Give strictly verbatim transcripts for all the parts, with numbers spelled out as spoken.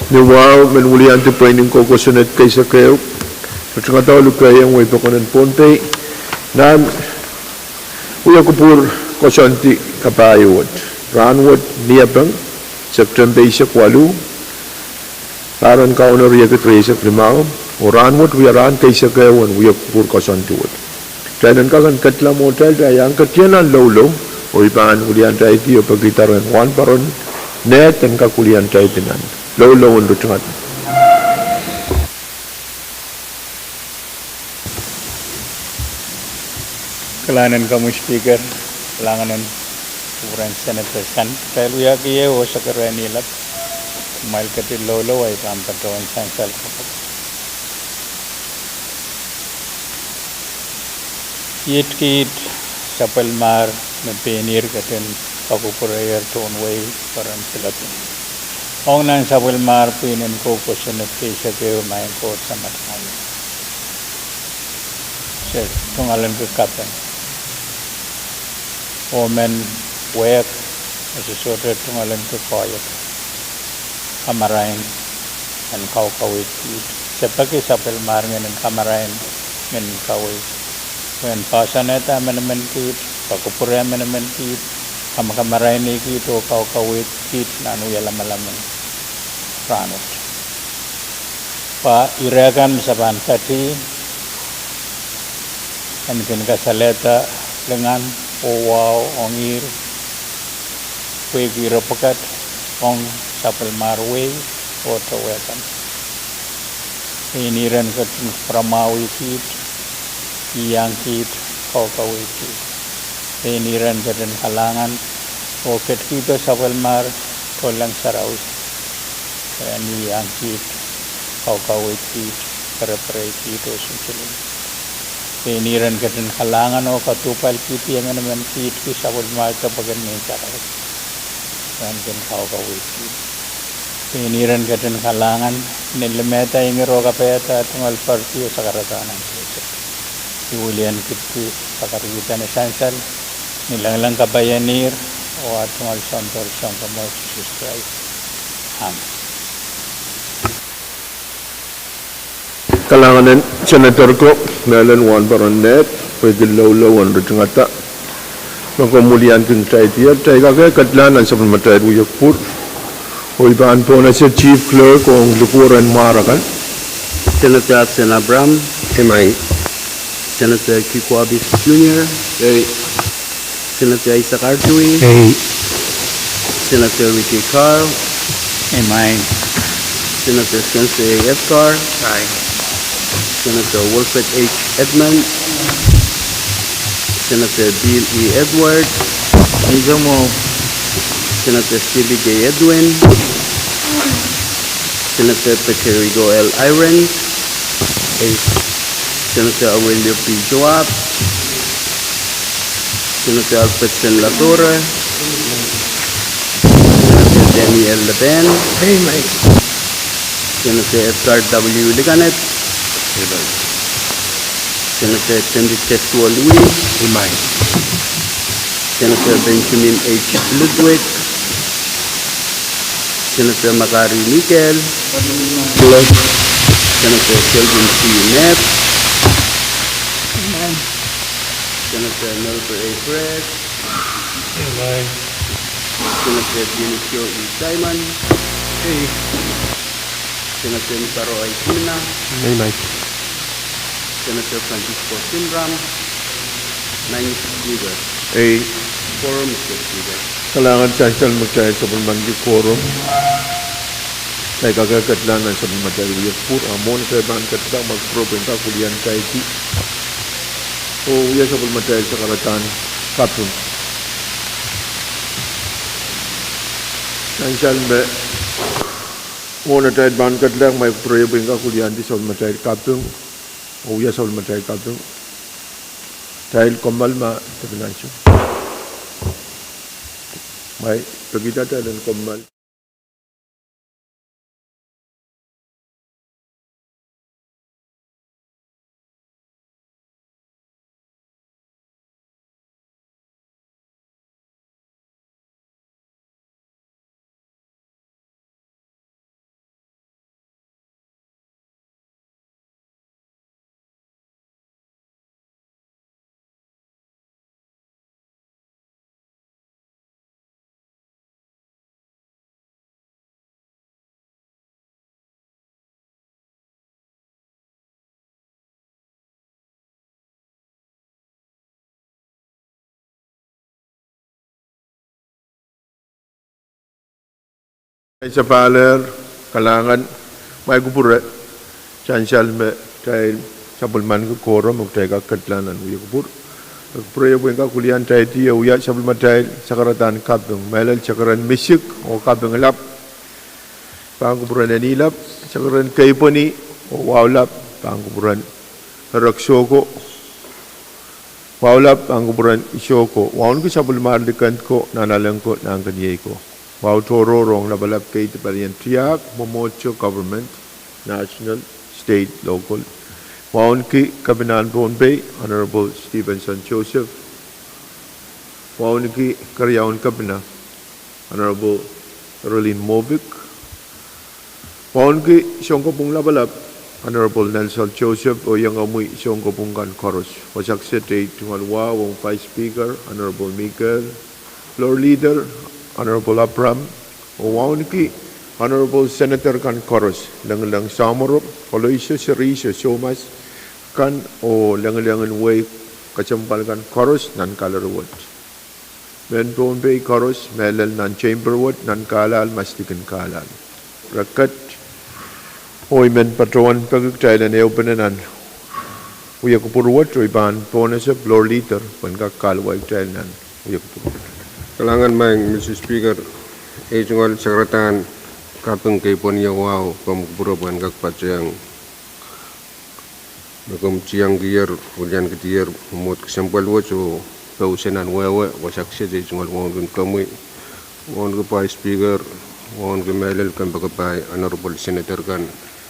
Ni wahu, men wiliandi pweinen kou kosonned keisekeu, ritingada oh likehiong wehi pokon en Pohnpei nan wia kupwur koasoandi kapai wet. Rahnwet Niepeng, Septempe eisek waluh, pahr en Kauno riekid rieisek limau, oh rahnwet wia rahn keisekeu en wia kupwur koasoandi wet. Kitail en kak en ketla mwohtail, kitail iang ketla nan loulou, oh I pahn wiliandahiong oh pekihda rehn wahnpoaron Ned en kak wiliandahiong nan loulou en ritingada. Kalahngan en komwi Speaker, kalahngan en kupwuren Senators kan. Kitail wiahki ehu oh sakarai ni lap, kumwail ketin loulou, I pahn patohwan sansal kapakap. Iet kiht sapwellimahr me pein ihr ketin kapwurpwurehier tohn wehi peren Pilipin. Ong nan sapwellimahr pwihn en kou kosonned keisekeu, Maing Koht Samat Kauno, se tungoalenki kaping oh men wehk, me se sohte tungoalenki koahiek kamarain en kaukaweid kiht. Se peki sapwellimahr ngehn en kamarain, ngehn en kaweid, pwehn poahsoanehda emenemen kiht, kapwurpwurehda emenemen kiht, kamakamarainih kiht oh kaukaweid kiht nan wia lamalam en rahnwet. Pwe ire kan me se pahn keti en kin kasalehda lingan oh wahu ong ihr, pwehki ire pwukat ong sapwellimahr wehi oh towe kan. Pein ihr en ketin karamwahwih kiht, iang kiht, kaukaweid kiht. Pein ihr en ketin kalahngan oh ketikihdo sapwellimahr tohnleng sarawi, en iang kiht, kaukaweid kiht, pereperei kiht oh sinsile. Pein ihr en ketin kalahngan oh kaduhpwalkihdi emenemen kiht ki sapwellimahr depwek en mehn sarawi, en kin kaukaweid kiht. Pein ihr en ketin kalahngan ni limehda inger oh kapaiada tungoal poaridi oh sakaradahn ansou. I wilian kipwki sakarkihda ni sansal ni lengileng kapaien ihr oh ah tungoal Soundoro Sounkomour Sises Krais. Amen. Kalahngan en Senator ko, mehlel wahnpoaron Ned, pwehki loulou en ritingada me komw wilian kin kitail diar. Kitail kak en ketla nan sapwellimatail wia kupwur, oh I pahn pohnese Chief Clerk ong likuweren mwahr akan. Senator Absen Abraham. Ei, Maing. Senator Kiko Abis Junior. Ei. Senator Isaac Artui. Ei. Senator Ricky Carl. Ei, Maing. Senator Spencer A. Edgar. Ei. Senator Wilfred H. Edmund. Senator Bill E. Edward. Ei, Maing. Senator Stevie J. Edwin. Senator Peterico L. Irons. Ei. Senator Aurelio P. Joab. Senator Alfredson Latore. Senator Daniel Leben. Ei, Maing. Senator Edgar W. Liganet. Ei, Maing. Senator Tendiktesuo Louis. Ei, Maing. Senator Benjamin H. Ludwig. Senator Makari Mikel. Ei, Maing. Senator Kelvin C. Knapp. Ei, Maing. Senator Melvin A. Perez. Ei, Maing. Senator Dionisio E. Simon. Ei. Senator Nusaro Aisimina. Ei, Maing. Senator Francisco Simram. Maing Speaker. Ei. Quorum, Mister Speaker. Kalahngan sansal me kitail sapwellimaniki quorum. Kitail kak en ketla nan sapwellimatail wia kupwur, a mwohn atail pahn ketla, ma kupwur pwehn kak wiliandahi oh wia sapwellimatail sakaradahn kaping. Sansal me mwohn atail pahn ketla, ma kupwur pwehn kak wiliandi sapwellimatail kaping oh wia sapwellimatail kaping. Kitail kommoal ma tepin ansou. Ma pekihda kitail en kommoal. Sapahl, kalahngan, mwail kupwure, sansal me kitail sapwellimaniki quorum oh kitail kak ketla nan wia kupwur. Kupwure pwe en kak wiliandi, wia sapwellimatail sakaradahn kaping, mehlel sakaradahn misik oh kaping lap. Pahn kupwuren Enilap, sakaradahn Keipweni oh Waulap, pahn kupwuren Ereksoko, Waulap, pahn kupwuren Isoko, wauneki sapwellimar likend ko, nanalek ko, nahnkeniei ko. Wau tohrohr ong lapalap kei de palien tiahk, mwomwohdiso, government, national, state, local. Wauneki Kepinahn Pohnpei, Honorable Stevenson Joseph. Wauneki keriaun Kepina, Honorable Earlene Movik. Wauneki sounkopwung lapalap, Honorable Nelson Joseph, oh iangahki sounkopwung kan koaros. Wasa kiset ei tungoal wahu ong Vice Speaker, Honorable Michael, Floor Leader, Honorable Abraham, oh wauneki Honorable Senator kan koaros, Lengleng Samworo, Aloysius Riso Thomas kan, oh lengleng en wehi kesempwal kan koaros nan gallery wet. Mehn Pohnpei koaros, mehlel nan chamber wet, nan Carlisle, masdikin Carlisle. Reket, oh I men patohwan peki kitail en ehupene nan wia kupwur wet, oh I pahn pohnese Floor Leader pwe en kak kahluwa kitail nan wia kupwur wet. Kalahngan maing, Mister Speaker, ei tungoal sakaradahn kaping Keipweni oh Wahu, komw kupwure pwe en kak patehng me komw tiangkier, wiliandier mwomwohd kesempwal wet oh pousehla nan wehwe. Wasa kiset ei tungoal wauneki komwi, wauneki Vice Speaker, wauneki mehlel kompoakepahi Honorable Senator kan.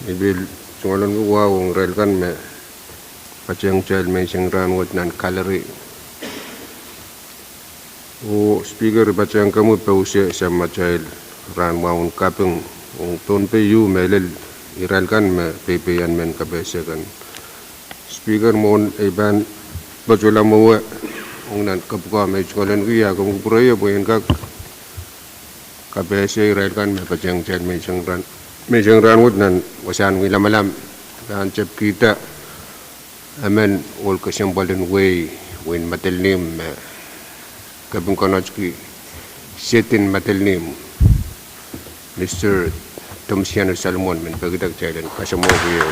I pil tungoal wauneki wahu ong irail kan me patehng kitail menseng rahn wet nan gallery. Oh Speaker, I patehng komwi pousehla samatail rahn wahu en kaping ong Pohnpei ehu, mehlel irail kan me peipeian mehn kapehse kan. Speaker, mwohn ei pahn patohla mwowe ong nan kapw ko, me I tungoal wauneki, ah komw kupwure pwe en kak kapehse irail kan me patehng kitail menseng rahn wet nan wasahn wia lamalam, pahn tepkihda emen ohl kesempwal en wehi, wehin Madolenihmw, me kaping konotki Sehdan Madolenihmw, Mister Tomsiano Solomon, men pekida kitail en kasamwohki ie.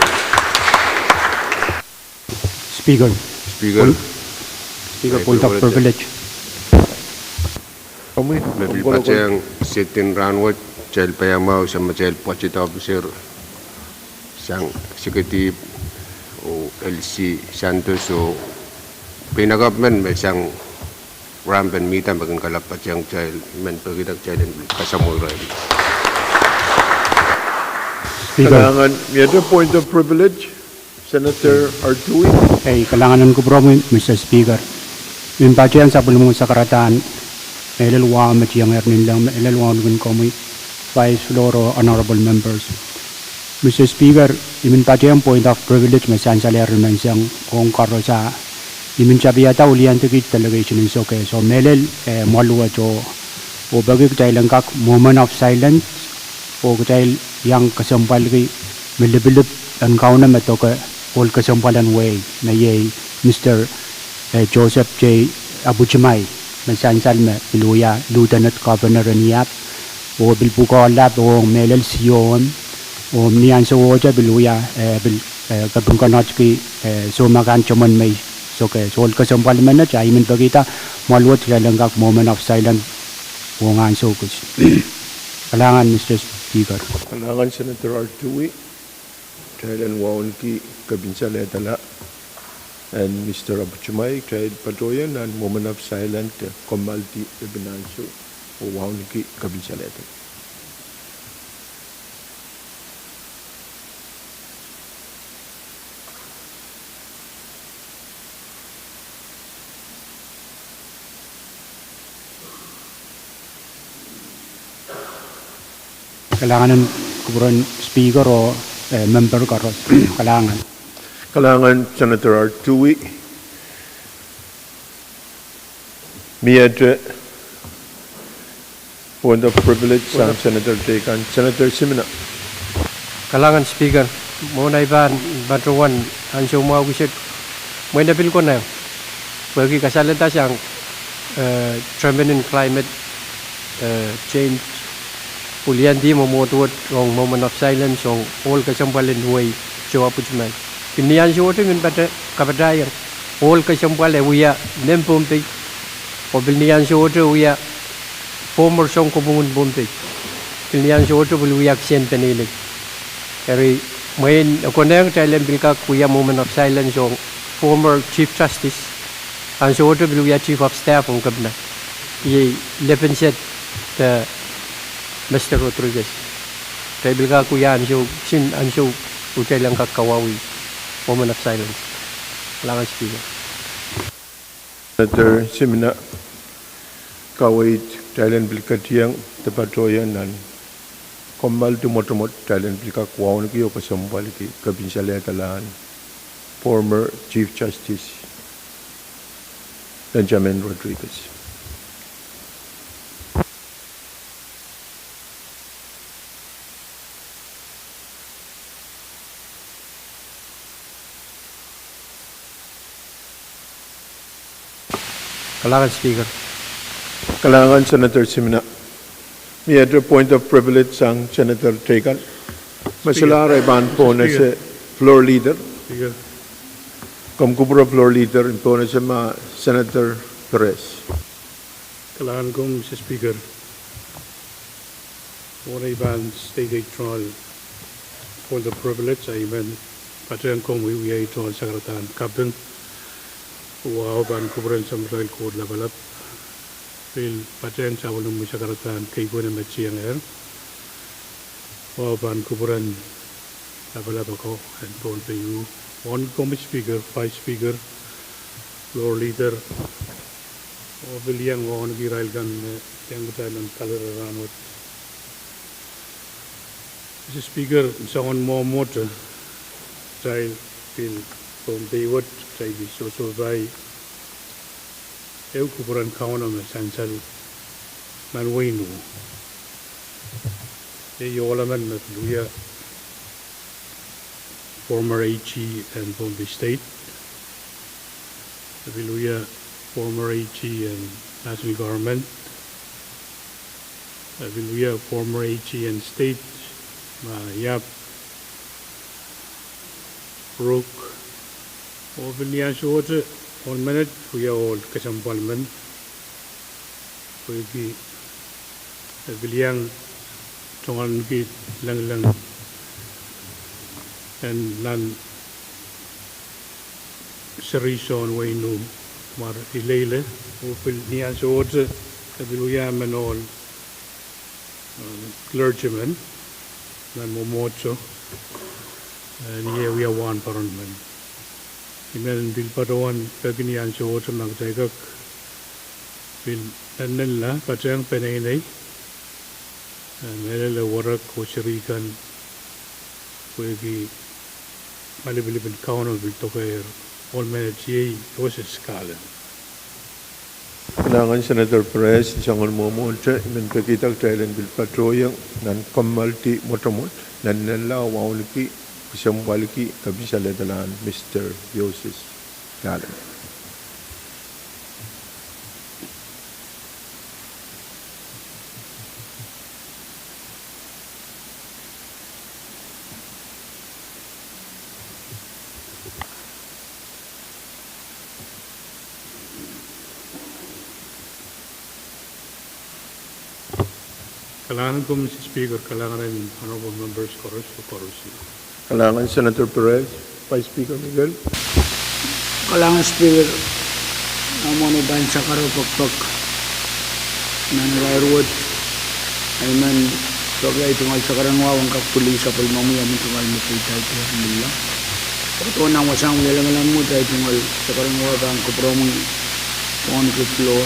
Speaker. Speaker, point of privilege. Me pil patehng Sehdan rahn wet, kitail paiamwahu samatail budget officer sang executive oh Elsie Santos oh pein akapw men me sang rahn pen mihda me kin kalap patehng kitail, men pekida kitail en kasamwo irail. Speaker. Kalahngan, miehte point of privilege, Senator Artui. Ei, kalahngan en kupwuromwi, Mister Speaker. I men patehng sapwellimomwi sakaradahn mehlel wahu me tiengehr nin leng, mehlel wauneki komwi, Vice Floor oh Honorable Members. Mister Speaker, I men patehng point of privilege me sansalehr ni menseng ong koaros, ah I men tapiada wiliandi kiht delegation en Sokehs oh mehlel, eh, mwaluweto, oh peki kitail en kak moment of silence oh kitail iang kesempwalki me lipilip en Kauno me doke ohl kesempwal en wehi, me iei Mister, eh, Joseph J. Abuchimai, me sansal me pil wia Lieutenant Governor en Iap, oh pil pwukoa lap ong mehlel C O M, oh ni ahnsowohte pil wia, eh, pil, eh, kaping konotki, eh, soumwahu kan tomwen mei Sokehs. Ohl kesempwal menet, ah I men pekida mwaluwet kitail en kak moment of silence ong ansou kis. Kalahngan, Mister Speaker. Kalahngan, Senator Artui. Kitail en wauneki kapinsalehda en Mister Abuchimai, kitail patohieng nan moment of silence, eh, kommoaldi lepin ansou oh wauneki kapinsalehda. Kalahngan en kupwuren Speaker oh, eh, member koaros. Kalahngan. Kalahngan Senator Artui. Miehte point of privilege sang Senator teikan, Senator Simina. Kalahngan Speaker, mwohn ei pahn patohwan ansou mwahu kiset, mwein e pil konehng pwehki kasalehda sang, eh, term en climate, eh, change Pwiliandi mwomwohdiwet ong moment of silence ong ohl kesempwal en wehi Sohwa Pwutumal. Pil ni ansowohte I men pata kapatahiong ohl kesempwal e wia mehn Pohnpei, oh pil ni ansowohte wia former sounkopwung en Pohnpei. Pil ni ansowohte pil wia kisehn peneinei. Eri mwein e konehng kitail en pil kak wia moment of silence ong former Chief Justice, ansowohte pil wia Chief of Staff ong Kepina, iei Lepinset de Mister Rodriguez. Kitail pil kak wia ansou, kisin ansou, oh kitail en kak kawauwih moment of silence. Kalahngan Speaker. Senator Simina, kaweid kitail en pil ketiong de patohiong nan kommoaldi mwotomwot kitail en pil kak wauneki oh kesempwalki kepin salehdalahn former Chief Justice Benjamin Rodriguez. Kalahngan Speaker. Kalahngan Senator Simina. Miehte point of privilege sang Senator Teikal. Me solahr ei pahn pwonese floor leader. Komw kupwure floor leader en pwonese ma Senator Perez. Kalahngan komwi Mister Speaker. Mwohn ei pahn state ei tohnal point of privilege, I men patehng komwi wia ei tohnal sakaradahn kaping. Wahu pahn kupwuren Samatail Koht Lapalap. Pil patehng sapwellimomwi sakaradahn keipwene me tiengehr. Wahu pahn kupwuren lapalap ako en Pohnpei. Wauneki komwi Speaker, Vice Speaker, floor leader, oh pil iang wauneki irail kan me iang kitail nan kalelapak. Mister Speaker, soangen mwomwohte, kitail pil Pohnpei wet, kitail pil sohsohpai ehu kupwuren Kauno me sansal nan wehin Nuh. Iei ohl emen me pil wia former A G en Pohnpei State, e pil wia former A G en National Government, e pil wia former A G en state ma Iap, Ruk, oh pil ni ansowohte ohl menet wia ohl kesempwal men, pwehki e pil iang tungoal ni kiht lengileng en nan serihsong wehin Nuh, Mar Ileile, oh pil ni ansowohte e pil wia emen ohl clergyman nan mwomwohdiso, eh, ni eh wia wahnpoaron men. I men pil patohwan peki ni ansowohte ma kitail kak pil nennenla patehng peneinei, eh, mehlel werek oh seri kan, pwehki malipilipin Kauno pil dokehr, ohl menet iei Yoses Kalen. Kalahngan Senator Perez, soangen mwomwohte, I men pekihda kitail en pil patohiong nan kommoaldi mwotomwot, nennenla wauneki, kesempwalki kepin salehdalahn Mister Yoses Kalen. Kalahngan komwi Mister Speaker, kalahngan en honorable members koaros, koaros. Kalahngan Senator Perez, Vice Speaker Miguel. Kalahngan Speaker, nan mwohn ei pahn sakaro pekpek nan irair wet, I men peki ei tungoal sakaradahn wahu en kak pwili sapwellimomwi, I men tungoal me pwilda iter lillo. Patohwan wasahn wie lamalam wet, ei tungoal sakaradahn wahu pahn kupwuromwi wauneki floor,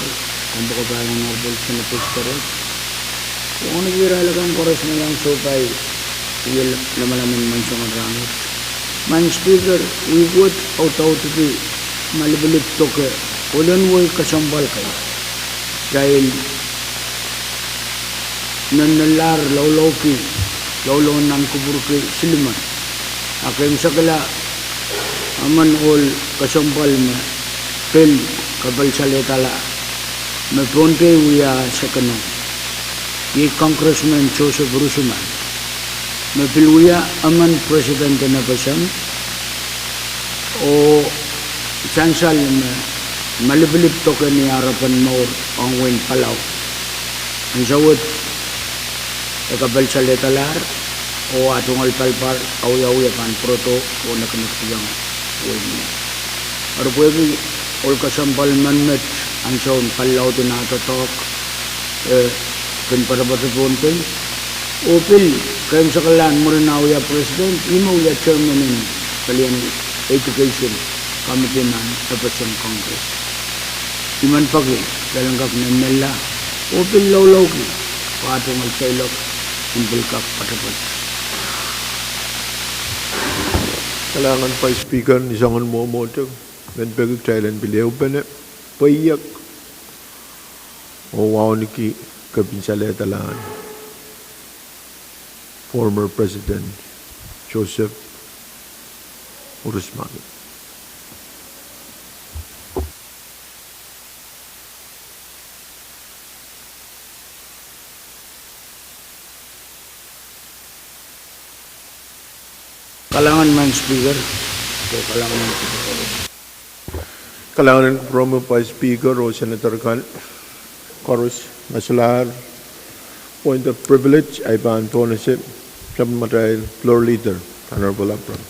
kompoakepahi honorable Senator Perez, wauneki irail akan koaros me iang sohpai wie lamalam en menseng en rahnwet. Madam Speaker, wihk wet audaudki malipilip doke ohl en wehi kesempwal kei. Kitail nennenlahr loulouki, louloun nan kupwurki silimen. A keimwseklahn emen ohl kesempwal me pil kapil salehdala me Pohnpei wia sekeno. Iei Congressman Joseph Urusuman, me pil wia emen president en FSM, oh sansal me malipilip doke ni arapen mour ong wein Palau. Ansou wet e kapelsalehdahr oh ah tungoal palpar awiawih pahn pwurodo oh nekinekdiong wehin. Eri pwehki ohl kesempwal men met ansoun pali laud en ah doadoahk, eh, kin poatopoat pohn kei. Oh pil keimwseklahn mwurin ah wia president, ih me wia chairman en palien education committee nan FSM Congress. I men peki kitail en kak nenenla oh pil loullouki pwe ah tungoal seiloak en pil kak poatopoat. Kalahngan Vice Speaker, ni soangen mwomwohdiso, I men peki kitail en pil ehupene, pweiek, oh wauneki kepinsalehdahlahn former President Joseph Urusuman. Kalahngan Madam Speaker, oh kalahngan. Kalahngan en kupwuromwi Vice Speaker oh Senator kan koaros, me solahr point of privilege, ahi pahn pohnese sapwellimatail Floor Leader, Honorable Abraham.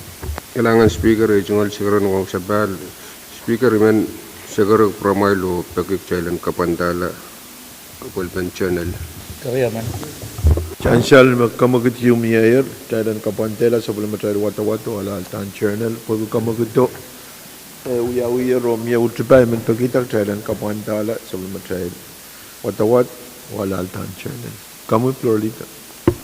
Kalahngan Speaker, ei tungoal sekeren wahu sapahl. Speaker, I men sekeren kupwuramwail oh peki kitail en kapwandahla apwalipen journal. Sansal me kemwekid ieu mieier, kitail en kapwandehla sapwellimatail wadawad oh alahldahr journal, pwehki kemwekido, eh, wiawiher oh mie utipa, I men pekihda kitail en kapwandahla sapwellimatail wadawad oh alahldahr journal. Komwi Floor Leader.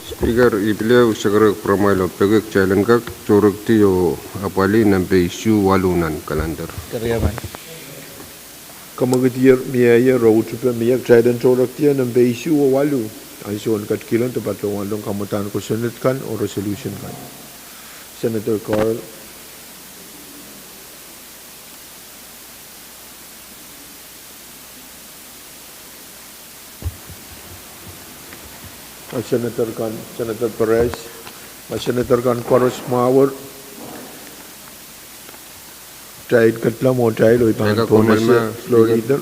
Speaker, I pil ieu sekeren kupwuramwail oh peki kitail en kak tohrekdi oh apwalih nempe isuh waluh nan calendar. Kemwekid ieu mieier oh utipe mie, kitail en tohrekdi nempe isuh oh waluh ansoun ketikihlen de patohwanleng kamwadahn kosonned kan oh resolution kan. Senator Carl. A Senator kan, Senator Perez, a Senator kan koaros mwahuier, kitail ketlahng mwo kitail oh I pahn pohnese Floor Leader.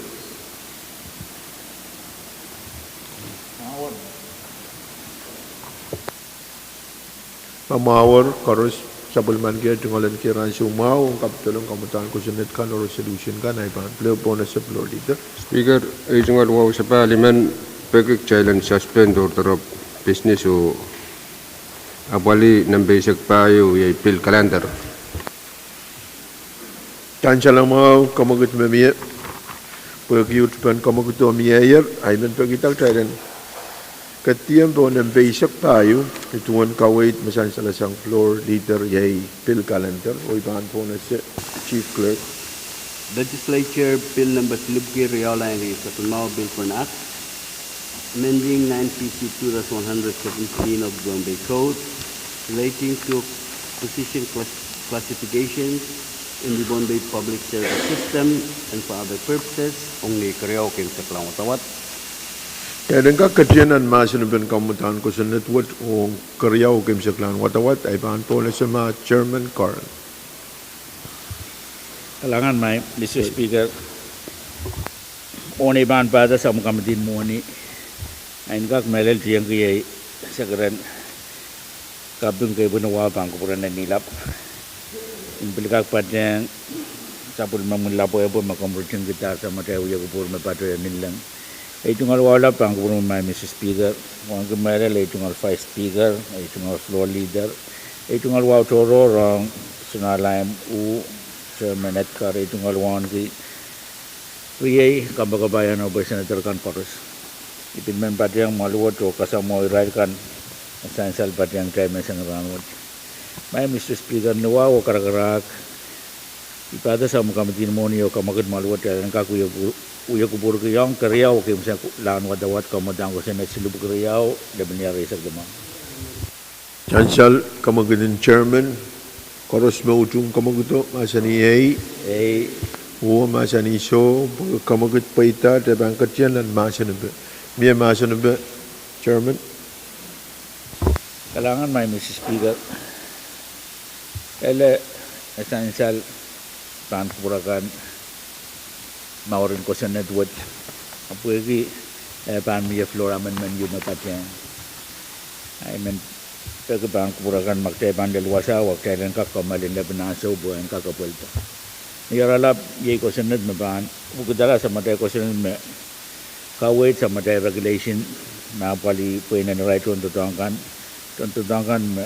Ma mwahuier koaros sapwellimaniki tungoal en kihong ansou mwahu ong kapitolong kamwadahn kosonned kan oh resolution kan, ahi pahn pil pohnese Floor Leader. Speaker, ei tungoal wahu sapahl, I men peki kitail en suspend order of business oh apwalih nempe eisek pahieu, iei pil calendar. Sansal mwahu, kemwekid me mie, pwehki utipen kemwekido mieier, ahi men pekihda kitail en ketido pohn nempe eisek pahieu, nin duwen kaweid me sansalasang Floor Leader, iei pil calendar, oh I pahn pohnese Chief Clerk. Legislature Bill Number silipwiki riau lain riehsek limau, Bill for an Act amending nine C C two dash one hundred seventeen of Pohnpei Code relating to position class-, classifications in the Pohnpei Public Service System and for other purposes, ong ni keriau keimwseklahn wadawad. Kitail en kak ketido nan mahsen en pahn kamwadahn kosonned wet ong keriau keimwseklahn wadawad, ahi pahn pohnese ma Chairman Carl. Kalahngan, Madam Speaker. Oh ni pahn pahda sapwellimatail mwohni, ahi kak mehlel tiengki ei sekeren kaping keipweni wahu pahn kupwuren en ilap. I pil kak patehng sapwellimomwi lapwehpwe me komw ritingkihda samatail wia kupwur me patoh ieu nin leng. Ei tungoal wahu lap pahn kupwuromwi Madam Speaker, wauneki mehlel ei tungoal Vice Speaker, ei tungoal Floor Leader, ei tungoal wahu tohrohr ong Sanalam, uh, Chairman Edgar, ei tungoal wauneki riei, kompoakepahn oh pwe Senator kan koaros. I pil men patehng mwaluwet oh kasamwo irail kan me sansal patehng kitail menseng rahnwet. Madam Speaker, ni wahu oh karakarahk, I pahda sapwellimatail mwohni oh kemwekid mwaluwet kitail en kak wia ku-, wia kupwurki ong keriau keimwseklahn wadawad kamwadahn kosonned silipwiki riau, lepin riehsek limau. Sansal, kemwekid en Chairman koaros me utung kemwekido, mahsanih ei, ei, oh mahsanih soh, pwe kemwekid pweida, kitail pahn ketido nan mahsen en pahn, mie mahsen en pahn Chairman. Kalahngan, Madam Speaker. Ele, e sansal pahn kupwur akan mouren kosonned wet, ahpw pwehki e pahn mie floor amendment ieu me patehng, I men peki pahn kupwur akan ma kitail pahn lel wasa, wa kitail en kak kamwalin lepin ansou pwe en kak epwelda. Ni oaralap, iei kosonned me pahn wekidala samatail kosonned me kaweid samatail regulation me apwalih pweinen irail tohndoadoahk kan, tohndoadoahk kan me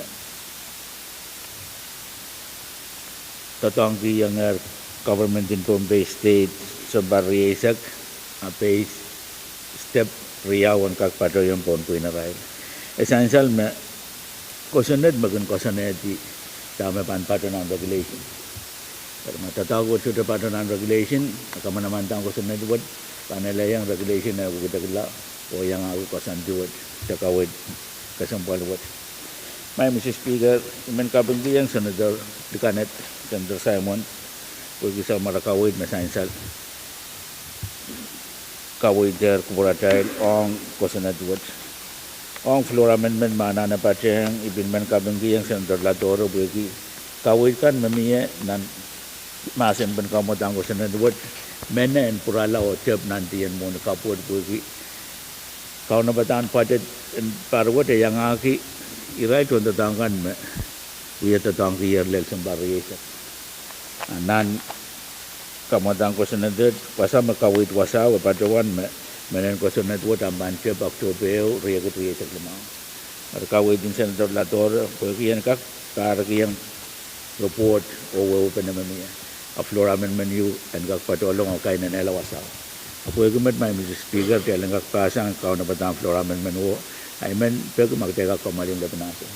doadoahngkihongehr government en Pohnpei State sounpar rieisek, a pay step riau en kak patohiong pohn pwein irail. E sansal me kosonned me kin koasoanehdi dahme pahn pato nan regulation. Eri ma doadoahk wet sohte pato nan regulation, a kamanamandan kosonned wet pahn elehiong regulation e wekidekla oh iangahki koasoandi wet, de kaweid kesempwal wet. Madam Speaker, I men kapingkihong Senator Likaned, Senator Simon, pwehki soumware kaweid me sansal kaweid er kupwur atail ong kosonned wet. Ong floor amendment me anahne patehng, I pil men kapingkihong Senator Ladoro pwehki kaweid kan me mie nan mahsen pen kamwadahn kosonned wet, mehn en pwurala oh tep nan dih en mwohni kapw wet pwehki kaunopadahn budget en pahr wet e iangahki irail tohndoadoahk kan me wia doadoahngkiher lel sounpar rieisek. A nan kamwadahn kosonned wet, wasa me kaweid wasao e patohwan me mehn en kosonned wet ahpw pahn tep Oktohpe ehu, riekid rieisek limau. Eri kaweid en Senator Ladoro pwehki en kak pahrekihong report oh wehwehpene me mie, a floor amendment ieu en kak patohlong oh kainenehla wasao. A pwehki met, Madam Speaker, kitail en kak pasang kaunopadahn floor amendment wo, I men peki ma kitail kak kamwalin lepin ansou.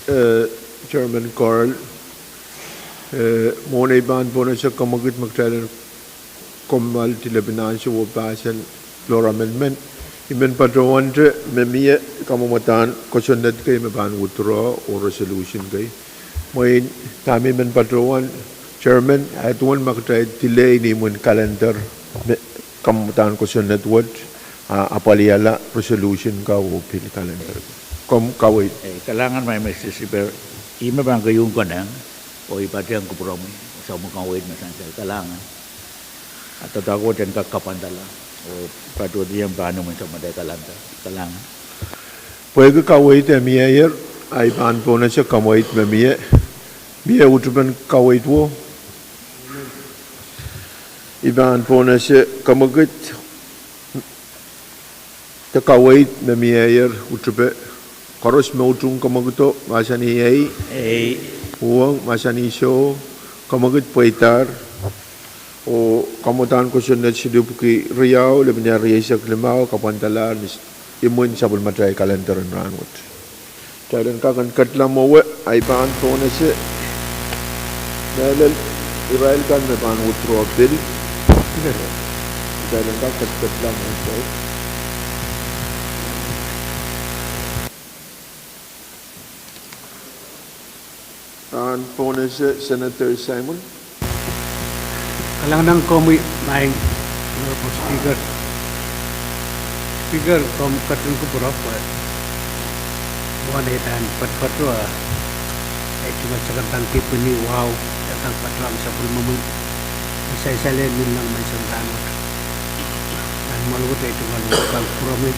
Eh, Chairman Carl, eh, mwohn ei pahn pohnese kamwekid me kitail en kamwaldi lepin ansou oh pasang floor amendment, I men patohwante me mie kamwadahn kosonned kei me pahn withdraw oh resolution kei. Mwein dahme I men patohwan, Chairman, a duwen ma kitail delay ni imwin calendar me kamwadahn kosonned wet, a apwalihala resolution ka oh pil calendar. Komw kaweid. Eh, kalahngan, Madam Speaker, I me pahn keieu konehng oh I patehng kupwuromwi, soumw kaweid me sansal, kalahngan. A doadoahk wet en kak kapwandala oh patohdiong pahn imwin samatail calendar. Kalahngan. Pwehki kaweid e mieier, a I pahn pohnese kamweid me mie, mie utupen kaweid wo. I pahn pohnese kamwekid de kaweid me mieier utupe: koaros me utung kamwekido mahsanih ei. Ei. Uhwong mahsanih soh. Kamwekid pweidahr. Oh kamwadahn kosonned silipwki riau, lepin iar rieisek limau, kapwandalahr ni imwin sapwellimatail calendar en rahnwet. Kitail en kak en ketla mwowe, a I pahn pohnese mehlel irail kan me pahn withdraw bill. Kitail en kak ketketla mwowe. Pahn pohnese Senator Simon. Kalahngan ong komwi, Madam Speaker. Speaker, komw ketin kupwure pwe mwohn ei pahn patopato, ei tungoal sakadahn kipwini wahu, e kak patohwan sapwellimomwi, e sansal en mihmi nan menseng rahnwet. Nan mwohn wet ei tungoal pahn kupwuromwi,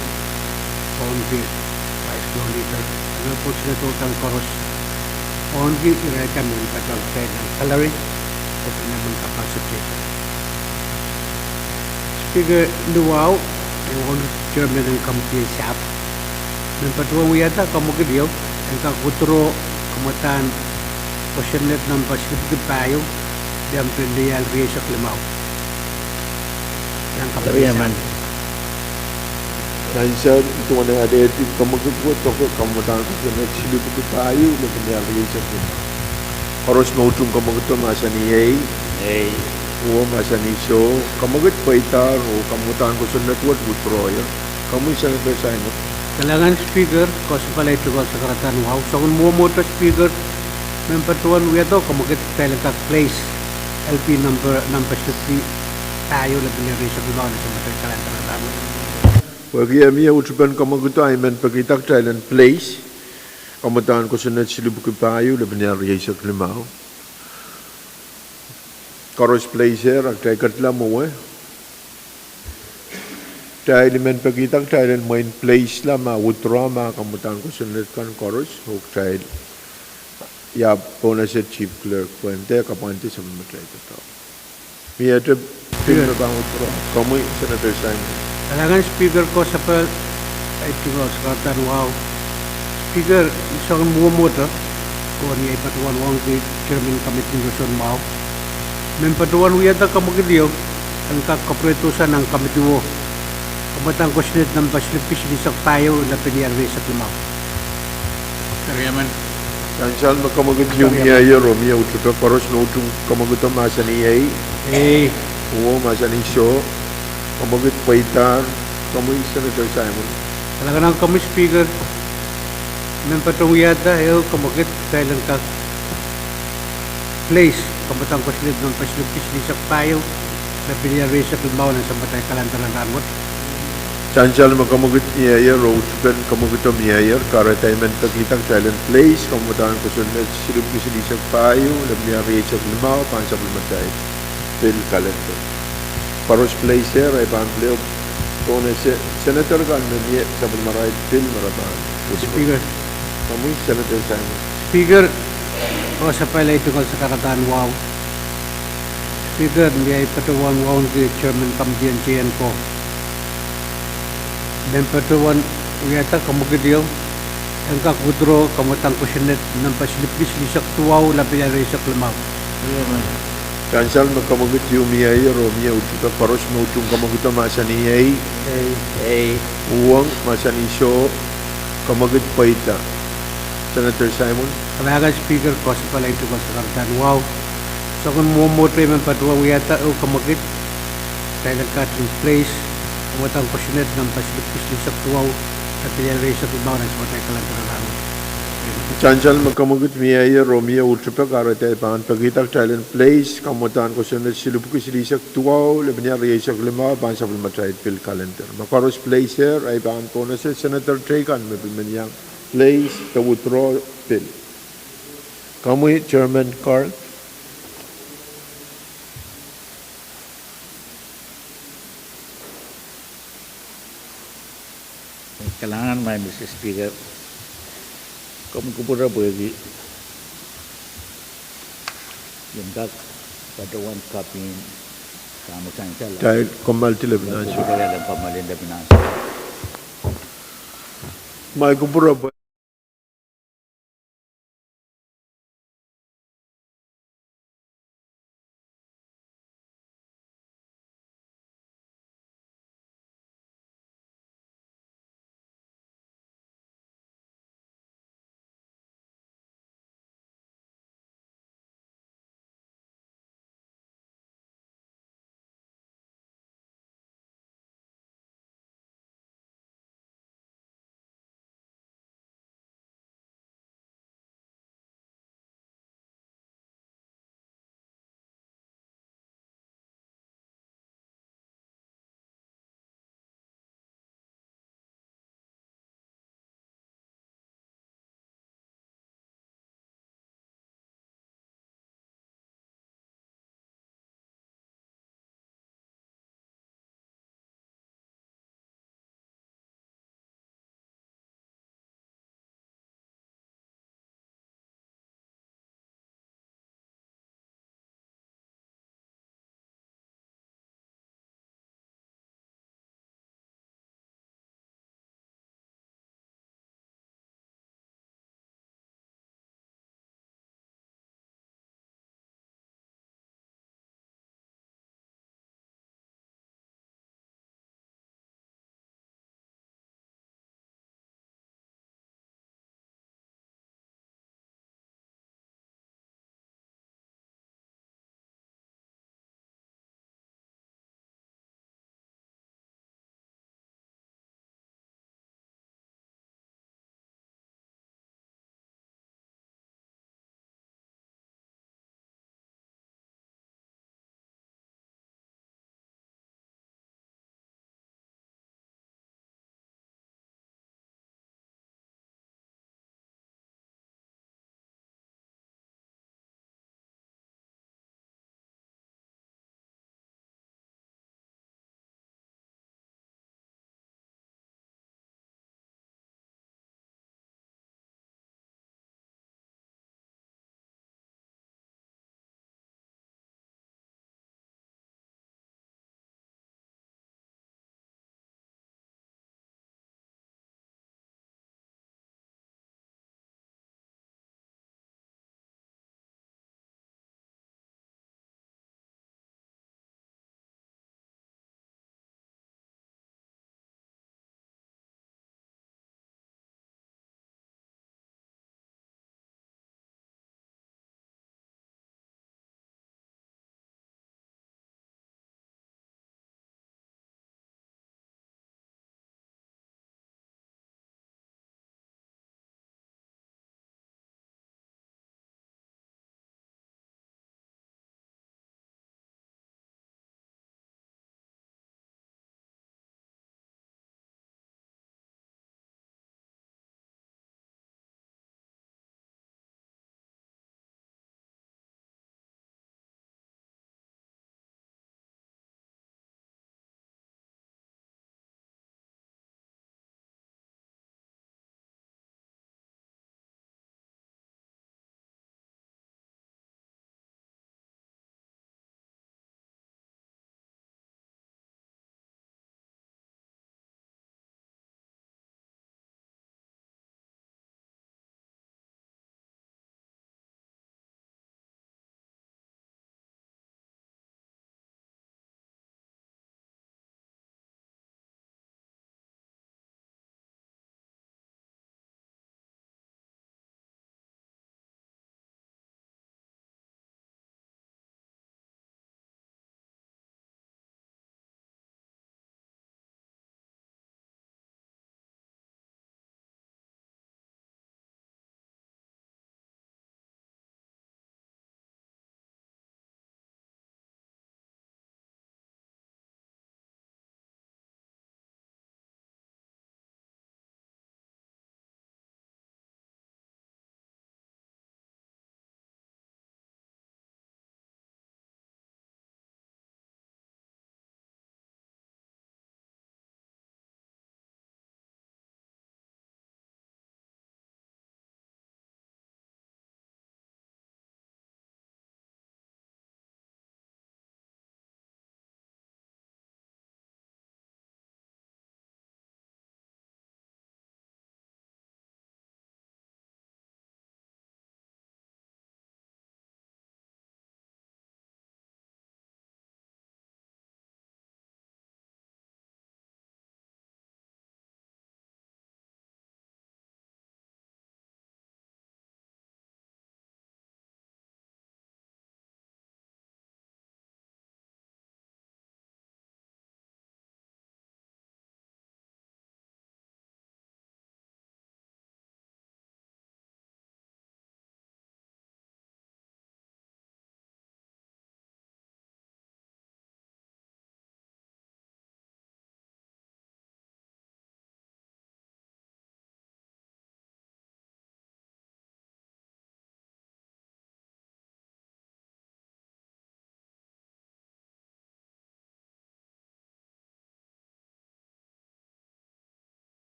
pwehki Vice Floor Leader, nan pwoson tohtan koaros, pwehki irail kan me patohwan pei nan gallery, oh pil nan kapasok te. Speaker, ni wahu, oh Chairman en Committee en Sahpw, men patohwan wiahda kamwekid ieu, en kak withdraw kamwadahn kosonned number silipwki pahieu, liang pil lial rieisek limau. Nan sansal, I duwen alehdi kamwekid wet, doke kamwadahn kosonned silipwki pahieu, lepin iar rieisek limau. Koaros me utung kamwekido mahsanih ei. Ei. Uhwong mahsanih soh. Kamwekid pweidahr oh kamwadahn kosonned wet withdraw-ier. Komwi Senator Simon. Kalahngan Speaker, koasoia pali ei tungoal sakadahn wahu. Soangen mwomwohdiso Speaker, men patohwan wiahdo kamwekid kitail en kak place LP number, number silipwki pahieu, lepin iar rieisek limau nan samatail calendar en rahnwet. Pwehki e mie uhtupen kamwekid, I men pekihda kitail en place kamwadahn kosonned silipwiki pahieu, lepin iar rieisek limau. Koaros place er, a kitail ketla mwowe. Kitail men pekihda kitail en mwein place la ma withdraw ma kamwadahn kosonned kan koaros, oh kitail, ia, pohnese Chief Clerk, pwehn de kapwande sapwellimatail doadoahk. Miehte bill me pahn withdraw. Komwi Senator Simon. Kalahngan Speaker, koasoapahl, ahi tungoal sakaradahn wahu. Speaker, I soangen mwomwohte, oh ni ahi patohwan wauneki chairman committee en koasoandi mwahu, men patohwan wiahda kamwekid ieu en kak kapwuredohsang nan committee wo, kamwadahn kosonned nempe silipwiki silihsek pahieu, lepin iar rieisek limau. Sansal me kamwekid ieu mieier oh mie uhtupe, koaros me utung kamwekido mahsanih ei. Ei. Uong mahsanih soh. Kamwekid pweidahr. Komwi Senator Simon. Kalahngan komwi Speaker, men patohwan wiahda ehu kamwekid kitail en kak place kamwadahn kosonned nempe silipwiki silihsek pahieu, lepin iar rieisek limau nan sapwellimatail calendar en rahnwet. Sansal me kamwekid mieier oh uhtupen kamwekido mieier, kahrehda I men pekihda kitail en place kamwadahn kosonned silipwiki silihsek pahieu, lepin iar rieisek limau, pahn sapwellimatail bill calendar. Koaros place er, ahi pahn pil, pohnese Senator kan me mie sapwellimarail bill me re pahn. Speaker. Komwi Senator Simon. Speaker, koasoapahl, ahi tungoal sakaradahn wahu. Speaker, ni ahi patohwan wauneki chairman committee en J N ko, men patohwan wiahda kamwekid ieu en kak withdraw kamwadahn kosonned nempe silipwiki silihsek duwau, lepin iar rieisek limau. Sansal me kamwekid ieu mieier oh mie uhtupe, koaros me utung kamwekido mahsanih ei. Ei. Uong mahsanih soh. Kamwekid pweida. Senator Simon. Kalahngan Speaker, koasoapahl, ahi tungoal sakaradahn wahu. Soangen mwomwohte, I men patohwan wiahda ehu kamwekid kitail en kak place kamwadahn kosonned nempe silipwiki silihsek duwau, lepin iar rieisek limau nan sapwellimatail calendar en rahnwet. Sansal me kamwekid mieier oh mie uhtupe, kahrehda I pahn pekihda kitail en place kamwadahn kosonned silipwiki silihsek duwau, lepin iar rieisek limau, pahn sapwellimatail bill calendar. Ma koaros place er, ahi pahn pohnese Senator teikan me pil men iang place de withdraw bill. Komwi Chairman Carl. Kalahngan, Mister Speaker. Komw kupwure pwehki I en kak patohwan kaping dahme sansal. Kitail kommoaldi lepin ansou. Kitail kommoaldi lepin ansou. Ma I kupwure pwe-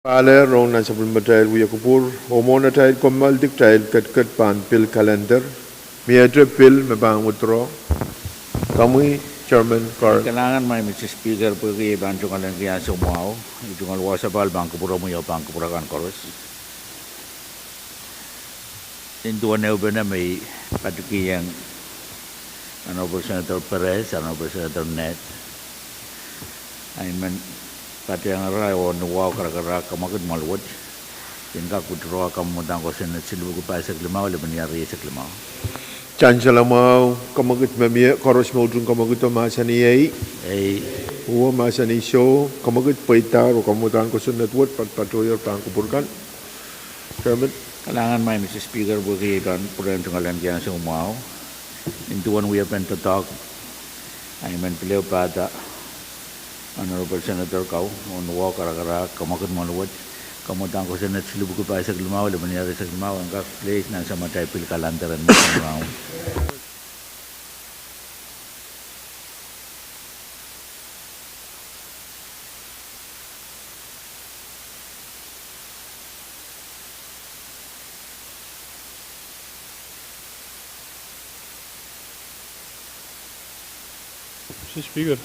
Pahla rong nan sapwellimatail wia kupwur, oh mwohn atail kommoaldi kitail ketiket pahn pil kalender. Miehte pil me pahn withdraw. Komwi, Chairman Carl. Kalahngan, Mister Speaker, pwehki ei pahn tungoal en kiangsou mwahu, ei tungoal wasapahl pahn kupwuromwi oh pahn kupwur akan koaros. Nin duwen ehupene me I patikihong Honorable Senator Perez, Honorable Senator Ned, I men patehng ira oh ni wahu karakarahk kamwekid mwahl wet, en kak withdraw kamwadang kosonned silihpwiki pahisek limau, lepin iar rieisek limau. Sansal mwahu, kamwekid me mie, koaros me utung kamwekido mahsanih ei. Ei. Uwo mahsanih soh, kamwekid pweida oh kamwadang kosonned wet patpatohier pahn kupwur kan. Chairman. Kalahngan, Mister Speaker, pwehki ei pahn pwurehng tungoal en kiangsou mwahu. Nin duwen wiepen doadoahk, I men pil ehu pahda Honorable Senator Kau oh ni wahu karakarahk kamwekid mwahl wet, kamwadang kosonned silihpwiki pahisek limau, lepin iar rieisek limau, en kak place nan samatail pil kalender en mwahn round. Mister Speaker.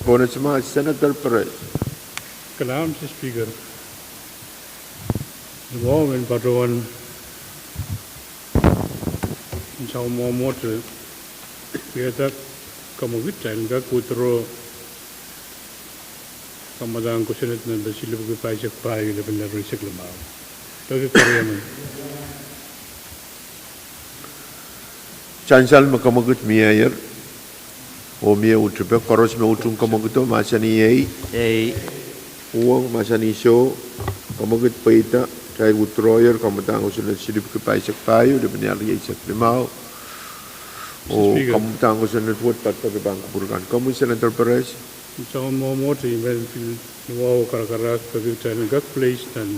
Pwonese mah, Senator Perez. Kalahngan, Mister Speaker. Ni wahu men patohwan en saumwahu mwohte wiahda kamwekid, kitail en kak withdraw kamwadang kosonned nempe silihpwiki pahisek pahieu, lepin iar rieisek limau. Peki keriemen. Sansal me kamwekid mieier oh mie utupe, koaros me utung kamwekido mahsanih ei. Ei. Uwong mahsanih soh, kamwekid pweida, kitail withdrawyer kamwadang kosonned silihpwiki pahisek pahieu, lepin iar rieisek limau. Oh kamwadang kosonned wet patpatohier pahn kupwur kan. Komwi, Senator Perez. Ni saumwahu mwohte I men pil ni wahu karakarahk peki kitail en kak place nan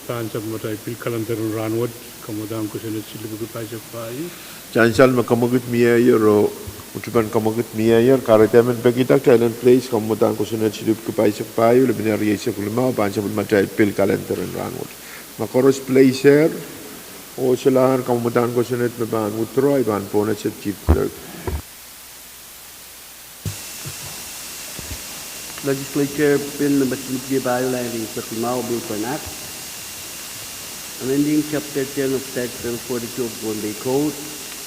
pahn sapwellimatail pil kalender en rahnwet, kamwadang kosonned silihpwiki pahisek pahieu. Sansal me kamwekid mieier oh utupen kamwekid mieier, kahrehda I men pekihda kitail en place kamwadang kosonned silihpwiki pahisek pahieu, lepin iar rieisek limau, pahn sapwellimatail pil kalender en rahnwet. Ma koaros place er oh solahr kamwadang kosonned me pahn withdraw, I pahn pwonese Chief Clerk. Legislature Bill number silihpwiki pahieu, lel rieisek limau, Bill for an Act amending Chapter ten of Title forty-two of Pohnpei Code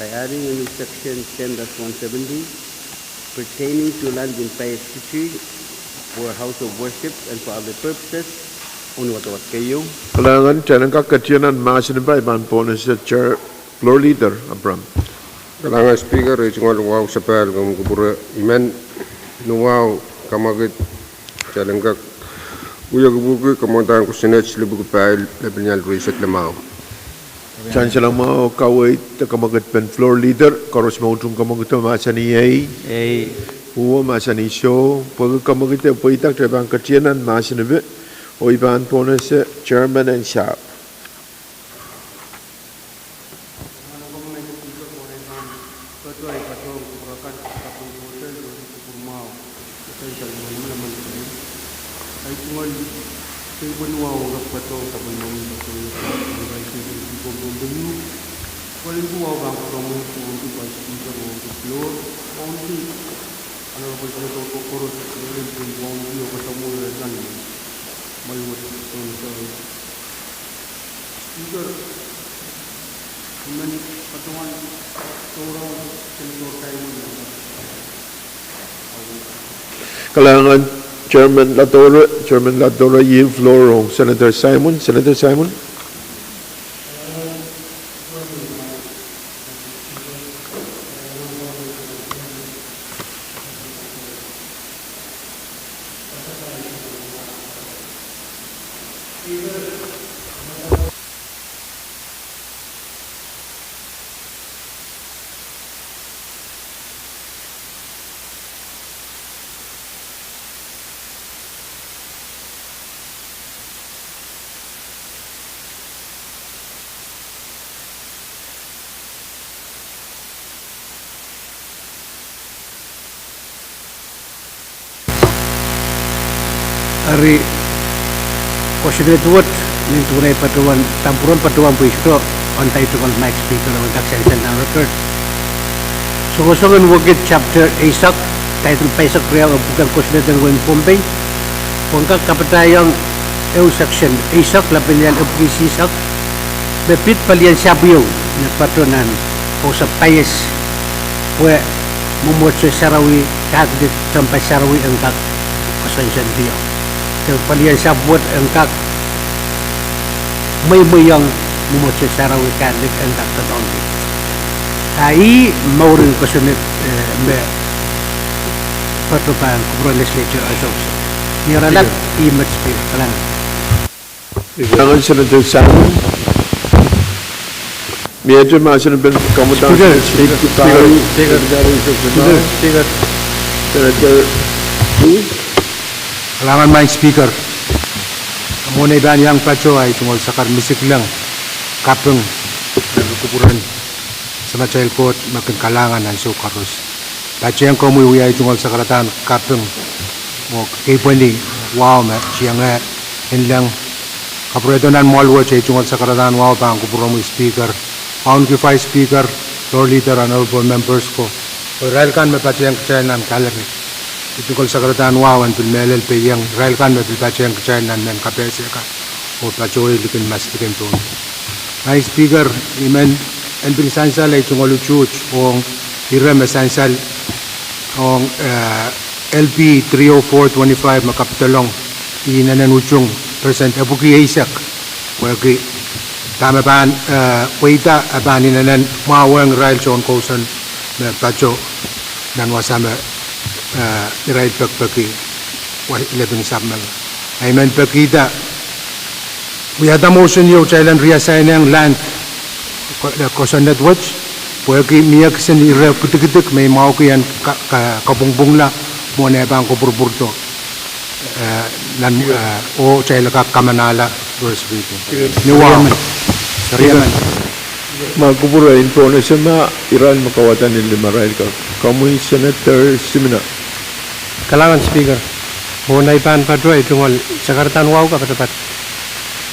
by adding a new section ten dash one seventy pertaining to land in Paez City for a house of worship and for other purposes. Kalahngan, kitail en kak ketieu nan mahsen en pahn pwonese Chair Floor Leader Abram. Kalahngan Speaker, ei tungoal wahu sapahl komw kupwure, I men ni wahu kamwekid, kitail en kak wia kupwurki kamwadang kosonned silihpwiki pahieu, lepin iar rieisek limau. Sansal mwahu, kaweid de kamwekid pen Floor Leader, koaros me utung kamwekido mahsanih ei. Ei. Uwo mahsanih soh, pwehki kamwekid pweida, kitail pahn ketieu nan mahsen en pahn, oh I pahn pwonese Chairman en Sahpw. Kalahngan, Chairman Ladora, Chairman Ladora, yield floor rong Senator Simon. Senator Simon. Eri, kosonned wet, nin tuhwei patohwan, tampuron patohwan pwe I sohte ondaitukel Mike Speaker, oh en kak sansal nan record. Songosong en Wekid chapter eisek, title pahisek riau en pwuken Kosonned en Wehin Pohnpei, pwe en kak kapatahiong ehu section eisek lapalahn epwiki eisek, me pid palien sahpw ieu me patohwan kousoan paies, pwe mwomwohdiso sarawi, Catholic Tehnpas Sarawi en kak koasoansoandiong. De palien sahpw wet en kak mweimweiong mwomwohdiso sarawi Catholic en kak doadoahngki. A ih mouren kosonned, eh, me patohwan kupwuren legislature ansou. Ni arail lap, ih met Speaker, kalahngan. Kalahngan Senator Simon. Mie te mahsen en pil kamwadang Speaker, Speaker, Speaker, Speaker, Secretary, Secretary, Speaker. Senator Hu. Kalahngan Mike Speaker. Mwohn ei pahn iang patoh ahi tungoal sakar misikleng kaping, eh, kupwuren Samatail Koht me kin kalahngan ansou koaros. Patehng komwi wia ei tungoal sakaradahn kaping oh keipweni wahu me tienge inleng. Kapwurehdo nan mwoahl wet ei tungoal sakaradahn wahu pahn kupwuromwi Speaker, Wauneki Vice Speaker, Floor Leader, Honorable Members ko, oh irail kan me patehng kitail nan gallery. Ei tungoal sakaradahn wahu en pil mehlel pehieng irail kan me pil patehng kitail nan mehn kapehse kan oh patohwei likin mas likin Pohnpei. Mike Speaker, I men en pil sansal ei tungoal utuht ong ire me sansal ong, eh, L P three oh four twenty-five me kapidolong inenen utung percent epwiki eisek. Pwehki dahme pahn, eh, pweida, e pahn inenen mwahuwehng irail tohn kousoan me patoh nan wasa me, eh, irail pekipeki lepin sahpw men. I men pekihda wiahda motion ieu kitail en reassign-eng land, ko-, eh, kosonned wet, pwehki mie kisin ire kidikidik me I mwahuki en ka-, ka-, kapwungpwungla mwohn eh pahn kopwurupwurdo, eh, nan, eh, oh kitail kak kamanahla first reading. Ni wahu. Ma kupwure en pohnese ma irail me kauwada ni limarail ka. Komwi Senator Simina. Kalahngan Speaker, mwohn ei pahn patoh ei tungoal sakaradahn wahu ka patopat.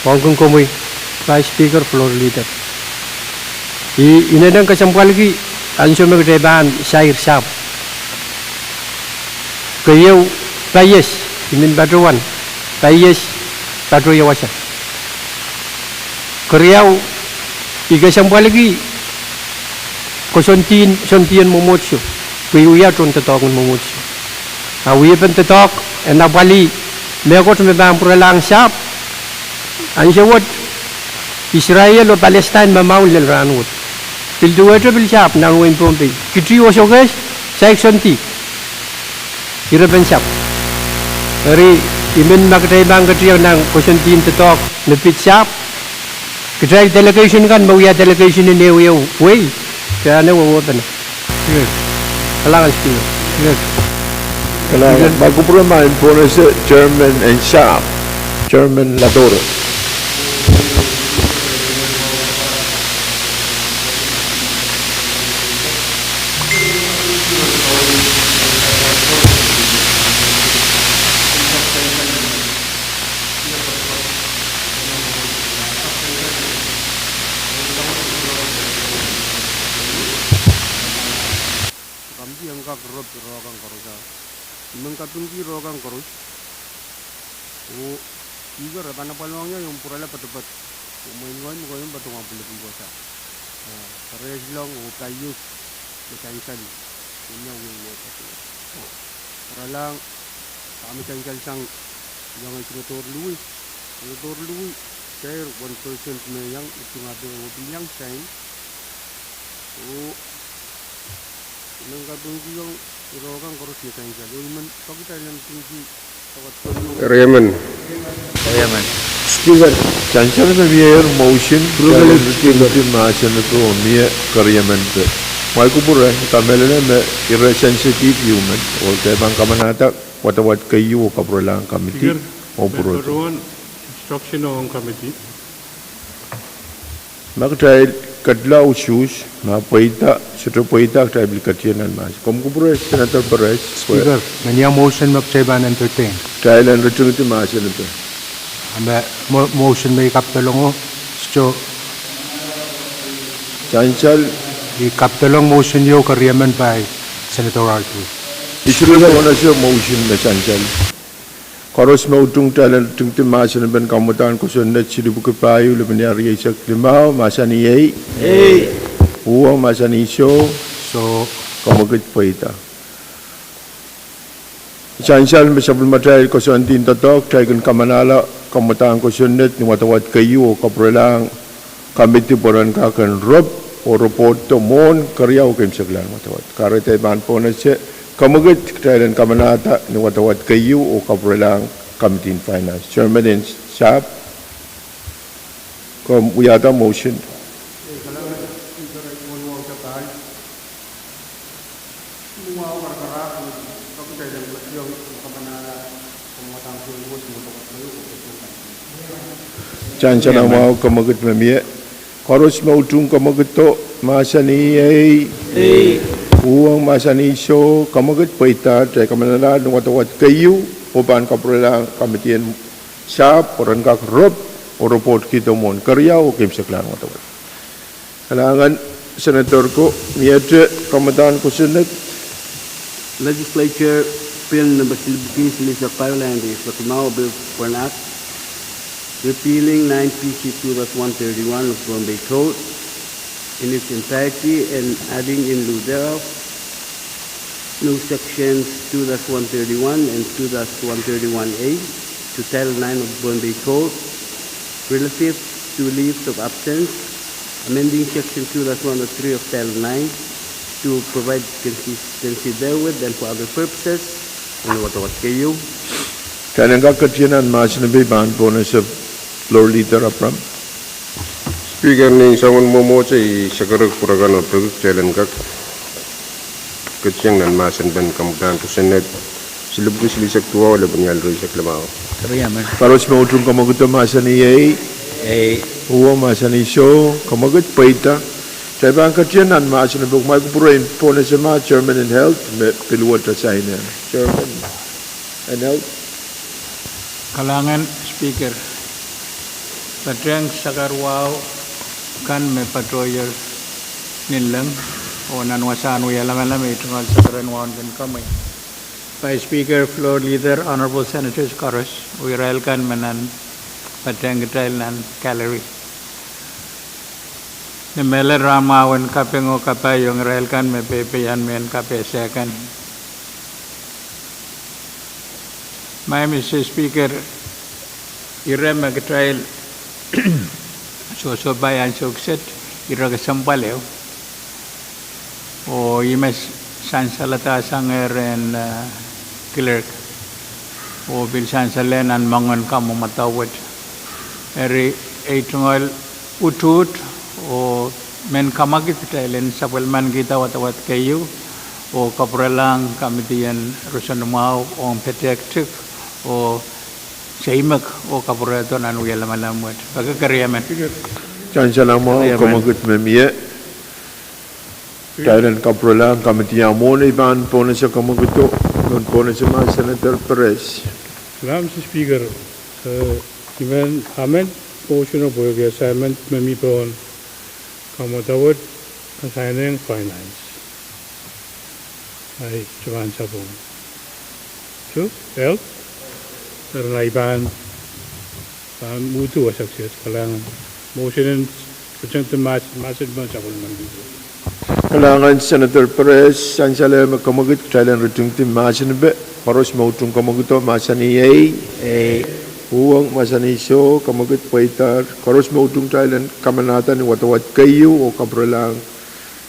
Wauneki komwi Vice Speaker, Floor Leader. I inenen kesempwalki ansou me kitail pahn sair sahpw. Keieu, paies, I men patohwan, paies, patohwan wasa. Keriau, I kesempwalki kosonned, kosonned en mwomwohdiso, pwe I wia tohn doadoahk en mwomwohdiso. A wiepen doadoahk en apwalih mehkot me pahn pwuralahng sahpw. Ansou wet Israel oh Palestine me maun lel rahnwet. Pil duwehte pil sahpw nan wehin Pohnpei. Kiti oh sokehs, sair kosonned. Irepen sahpw. Eri, I men ma kitail pahn ketiong nan kosonned en doadoahk me pid sahpw. Kitail delegation kan me wia delegation en ehu ehu wehi, kitail anahne wehwehpene. Kalahngan Speaker. Kalahngan. Ma kupwure ma en pohnese chairman en sahpw, Chairman Ladoro. Komiti en kak rop roh kan koaros. I men kapingki roh kan koaros. Oh Speaker, e pahn apwal ong ie omw pwurala poatopoat. Omw mwein ngehi me kohieng patohwan pwulopwul wasa. Eh, kereslong oh paies me sansal. Ina wei me patohwan pwuralahng, dahme sansal sang iang Senator Louis. Senator Louis, sair one percent me iang itung ape oh pil iang sain. Oh I men kapingkihong roh kan koaros me sansal. Oh I men peki kitail en pingki. Riemen. Riemen. Speaker. Sansal me mie, motion, Speaker, mahsen ko mie keriemen pe. Mwail kupwure, kamehlele me ire sensitive issue men, oh kitail pahn kamanahda wadawad keieu oh kapwurelahng komiti, Speaker, oh pwurodo. Instruction ong komiti. Ma kitail ketla usuhs, ma pweida, sohte pweida kitail pil ketido nan mahs. Komw kupwure Senator Perez. Speaker, me nia motion me kitail pahn entertain. Kitail en ritingdi mahsen epe. Ame mo-, motion me I kapedolong o, so. Sansal. I kapedolong motion ieu, keriemen pai Senator Arthur. Isuh lel wanaso motion me sansal. Koaros me utung, kitail en ritingdi mahsen epen kamwadahn kosonned silipwuki pahieu, lepin iar rieisek limau, mahsanih ei. Ei. Uhwong, mahsanih soh. Soh. Kamwekid, pweida. Sansal me sapwellimatail koasoandi en doadoahk, kitail kin kamanahla kamwadahn kosonned ni wadawad keieu oh kapwurelahng komidi pwe ren kak en rop oh ripoht mwohn keriau oh keimwseklahn wadawad. Kahrehda I pahn pohnese, kamwekid, kitail en kamanahda ni wadawad keieu oh kapwurelahng komidi en finance. Chairman en sahpw, komw wiahda motion. Sansal mwahu, kamwekid me mie. Koaros me utung kamwekido, mahsanih ei. Ei. Uhwong, mahsanih soh, kamwekid, pweida. Kitail kamanahla ni wadawad keieu oh pahn kapwurelahng komidi en sahpw pwe ren kak rop oh ripoht kihdo mwohn keriau oh keimwseklahn wadawad. Kalahngan, Senator ko, miehte kamwadahn kosonned. Legislature Bill number silipwuki silihsek pahieu, lain rieisek limau, a bill for an act repealing nine P C two dash one thirty-one of Pohnpei Code in its entirety and adding in lieu thereof new sections two dash one thirty-one and two dash one thirty-one A to Title nine of Pohnpei Code relative to leaves of absence, amending section two dash one oh three of Title nine to provide consistency therewith and for other purposes, en wadawad keieu. Kitail en kak ketin nan mahsen epe, I pahn pohnese Floor Leader Abram. Speaker, ni soangen mwomwohdiso, I sakarek pwurekan oh peki kitail en kak ketin nan mahsen epen kamwadahn kosonned silipwuki silihsek duwau, lepin ial rieisek limau. Koaros me utung kamwekido, mahsanih ei. Ei. Uhwong, mahsanih soh, kamwekid, pweida. Kitail pahn ketin nan mahsen epe, kumwail kupwure en pohnese ma Chairman en Health me pil wet asainen. Chairman en Health. Kalahngan Speaker, patehng sakar wahu kan me patohier ninleng oh nan wasahn wia lamalam, I tungoal sakaren wahu en komwi, Vice Speaker, Floor Leader, Honorable Senators koaros, oh irail kan me nan patehng kitail nan gallery. Ni mehlel rahn mwahu en kaping oh kapai ong irail kan me peipeien mehn kapehse kan. Maing Mister Speaker, ire me kitail sohsohpai ansou kiset, ire kesempwal ehu. Oh ih me sansalada sangehr en, eh, clerk, oh pil sansal nan moangen kamwadau wet. Eri, I tungoal utuht oh mehn kamwekid kitail en sapwellimanikihda wadawad keieu oh kapwurelahng komidi en roson mwahu ong petehk tik oh seimek oh kapwurehdo nan wia lamalam wet. Peki keriemen. Sansal mwahu, kamwekid me mie. Kitail en kapwurelahng komidi ah mwohn, I pahn pohnese kamwekido, I men pohnese ma Senator Perez. Maing Mister Speaker, eh, I men amend motion oh pwehki assignment me mi pohn kamwadau wet, assigneng finance. Ahi, I pahn sapwung. Soh, Health. Eri I pahn, pahn uhd wasa kiset, kalahngan. Motion en ritingdi mahs-, mahsen epen sapwellimanikihdo. Kalahngan Senator Perez, sansal me kamwekid, kitail en ritingdi mahsen epe. Koaros me utung kamwekido, mahsanih ei. Ei. Uhwong, mahsanih soh, kamwekid, pweidahr. Koaros me utung, kitail en kamanahda ni wadawad keieu oh kapwurelahng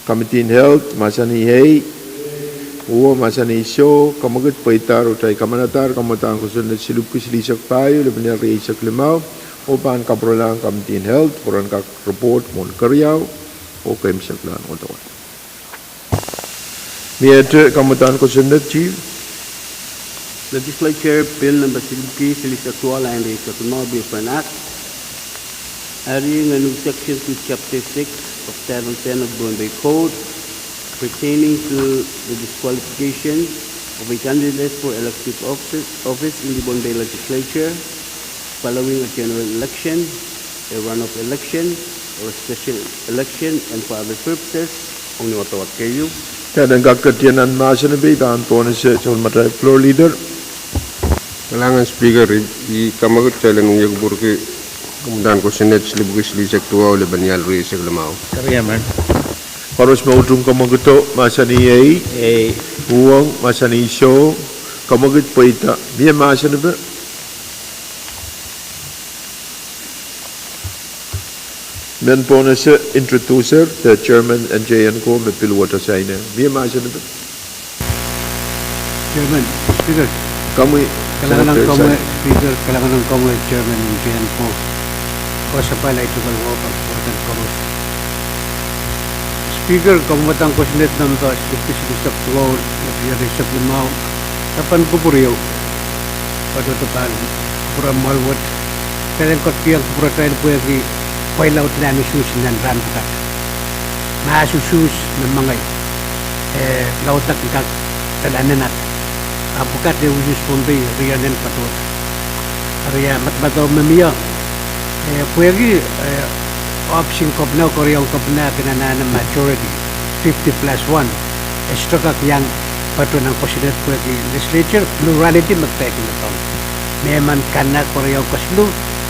Committee en Health, mahsanih ei. Uhwong, mahsanih soh, kamwekid, pweidahr. Oh kitail kamanadahr kamwadahn kosonned silipwki silihsek pahieu, lepin ial rieisek limau, oh pahn kapwurelahng Committee en Health pwe ren kak report mwohn keriau oh keimwseklahn wadawad. Miehte kamwadahn kosonned, Chief. Legislature Bill number silipwki silihsek duwau, lain rieisek limau, Bill for an Act, adding a new section to Chapter six of Title ten of Pohnpei Code pertaining to the disqualification of a candidate for elective office, office in the Pohnpei Legislature following a general election, a runoff election, or a special election, and for other purposes. Ong ni wadawad keieu. Kitail en kak ketieu nan mahsen pei, pahn pohnese sapwellimatail floor leader. Kalahngan Speaker, i, i kamwekid kitail en wia kupwurki kamadahn kosonned silipwiki silihsek duwau, lepenial rieisek limau. Koaros me utung kamwekido, mahsanih ei. Ei. Uhwong, mahsanih soh. Kamwekid pweida. Mie mahsen pei. Men pohnese introducer, the chairman en J N ko me pil wet saine. Mie mahsen pei. Chairman, Speaker. Komwi, kalahngan ong komwi, Speaker, kalahngan ong komwi, Chairman en J N ko. Koasoapail ahi tungoal wahu pahn kupwuren koaros. Speaker, kamwadang kosonned nambwa silipwiki silihsek duwau, lepenial rieisek limau, e pahn kupwur ieu. Patohdo pahn kupwuramwail wet. Kitail en kak kihong kupwuratail pwehki pweilaud nan usuhs nan rahn pwukat. Mahs usuhs me mengei, eh, laudek kak, kalahngan. Ahpw pwukat en usuhs Pohnpei rienen patohdo. Eri ia madamadau me mie, eh, pwehki, eh, option kepina, keriaun kepina kin anahne majority, fifty plus one. E sohte kak iang patohdo nan kosonned pwehki legislature plurality me kitail kin patohdo. Mehmen kan keriau kesiluh,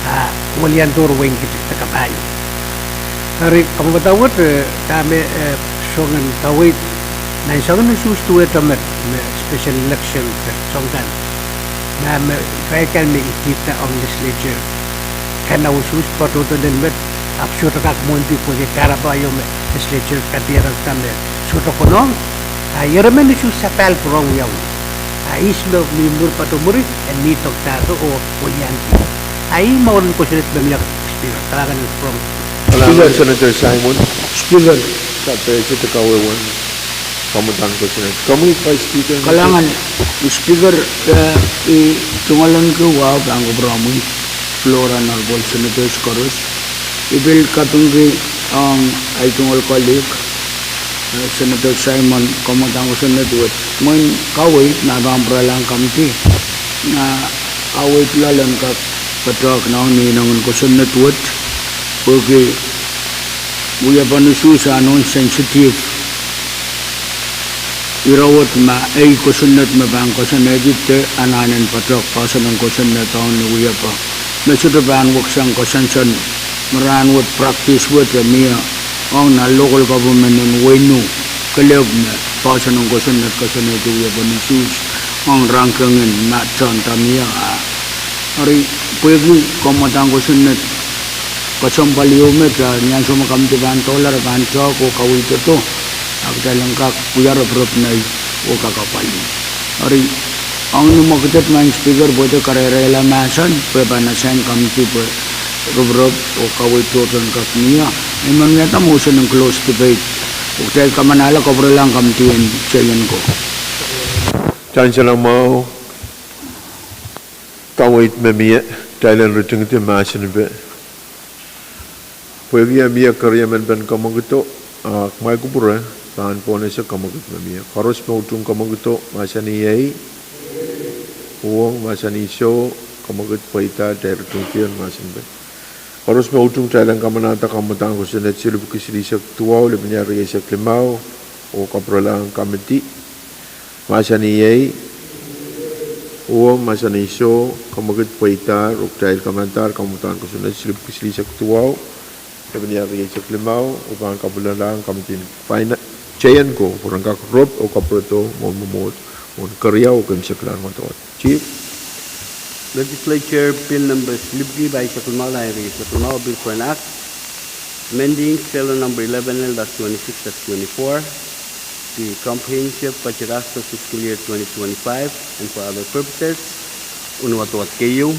a weliandohr wein kit de kapai. Eri kamwadang wet, eh, dahme, eh, soangen kaweid, nan soangen usuhs duwehte met, me special election, eh, soang kan. Dahme, irail kan me ikihda ong legislature. Kan usuhs patohdo lel met, ahpw sohte kak mwohndi pwehki kahrepe ieu me legislature kadiarada me sohte konehng. A irail men usuhs sapahl pwurehng wiawi. A ihs me mi mwuri patohdo mwuri, e mi dokdahdo oh weliandi. A ih mour en kosonned me mie, Speaker. Kalahngan from Kalahngan Senator Simon. Speaker. Sapwellime kawehwehn kamadahn kosonned. Komwi Vice Speaker. Kalahngan, Speaker, eh, i tungoal en ke wahu pahn kupwuromwi floor en honorable senators koaros. I pil kapingki ong ahi tungoal colleague, eh, Senator Simon, kamadahn kosonned wet. Mwein kaweid me pahn pwuralahng committee, a kaweid loal en kak patohdo nan ni inengen kosonned wet, pwehki wiepen usuhs anahne sensitive. Ire wet me ei kosonned me pahn kosonnedi de anahne patohdo poahsoan en kosonned ong ni wiepe. Me sohte pahn weksang koasoansoan me rahnwet practice wet e mie ong nan local government en wehin Nuh, kelehpw me poahsoan en kosonned koasoanehdi wiepen usuhs ong rahn kengin me tohnda mie a. Eri pwehki kamadahn kosonned kesempwal ieu met a ni ansou me committee pahn doula re pahn tehk oh kaweid doadoahk, a kitail en kak wia reprep nei oh kak apwalih. Eri ong ni mwekid et, Madam Speaker, pwe de kareirei la mahsen pwe pahn assign committee pwe reprep oh kaweid tohto en kak mie. I men wiahda motion en close debate. Oh kitail kamanahla kapwurelahng committee en J N ko. Kitail en salemwahu kaweid me mie, kitail en ritingdi mahsen pei. Pwehki e mie keriemen pen kamwekido, a kumwail kupwure pahn pohnese kamwekid me mie. Koaros me utung kamwekido, mahsanih ei. Uhwong, mahsanih soh. Kamwekid pweida, kitail ritingdi mahsen pei. Koaros me utung, kitail en kamanahda kamadahn kosonned silipwiki silihsek duwau, lepenial rieisek limau, oh kapwurelahng committee. Mahsanih ei. Uhwong, mahsanih soh. Kamwekid pweida, oh kitail kamanahda kamadahn kosonned silipwiki silihsek duwau, lepenial rieisek limau, oh pahn kapwurelahng committee en Finance, J N ko, pwe ren kak rop oh kapwuredo mwohn mwomwohd, mwohn keriau oh keimwseklahn wadawad. Chief. Legislature Bill Number silipwiki pahisek limau, lain rieisek limau, Bill for an Act amending Schedule Number eleven L dash twenty-six dash twenty-four, the Comprehensive Budget Act for fiscal year twenty twenty-five and for other purposes. Ong ni wadawad keieu.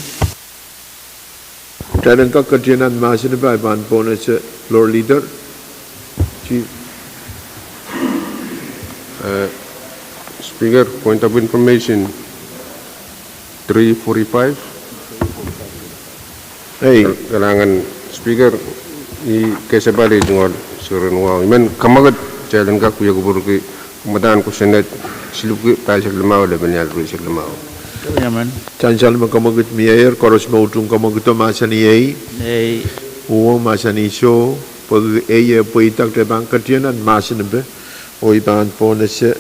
Kitail en kak ketieu nan mahsen pei, I pahn pohnese floor leader. Chief. Eh, Speaker, point of information, three forty-five. Ei. Kal-, kalahngan Speaker, i kesempwal iei tungoal seren wahu. I men kamwekid kitail en kak wia kupwurki kamadahn kosonned Silipwki pahisek limau, lepin ial rieisek limau. Sansal me kamwekid mieier, koaros me utung kamwekido mahsanih ei. Uhwong mahsanih soh, pwehki ei e pweida, kitail pahn ketien nan mahsen epe, oh I pahn pohnese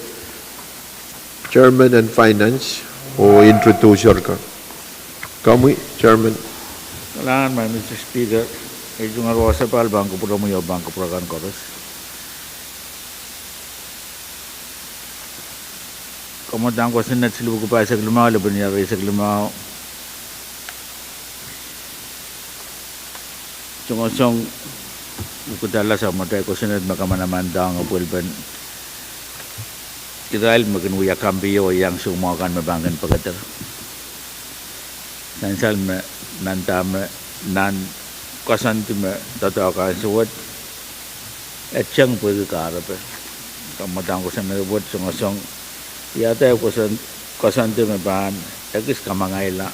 Chairman en Finance oh introducer kan. Komwi, Chairman. Kalahngan, Madam Speaker, ei tungoal wasapahl pahn kupwuromwi oh pahn kupwur akan koaros. Kamwadahn Kosonned silipwki pahisek limau, lepin ial rieisek limau, songosong ukudala sapwmatail kosonned me kamanamandohng pwelpen irail me kin wia kampio oh iang soumwahu kan me pahn kin pekeder. Sansal me nan dahme, nan koasoandi me doadoahk ansou wet, e teng pwehki kahrepe. Kamwadahn kosonned wet songosong, iei atail koasoandi me pahn ekis kamangaila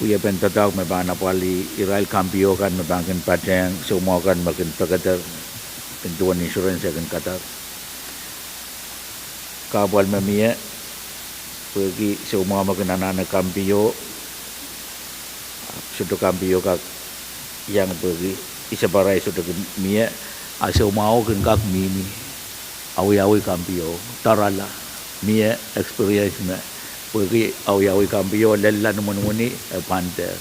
wiepen doadoahk me pahn apwalih irail kampio kan me pahn kin patehng soumwahu kan me kin pekeder, nin duwen insurance e kin kadar. Kahpwal me mie, pwehki soumwahu me kin anahne kampio, sohte kampio kak iang pwehki isapwarail sohte kin mie, a soumwahu kin kak mihmi, awiawi kampio, doarala, mie experience me, pwehki awiawi kampio lella ni mwenimweni e pahn dehr.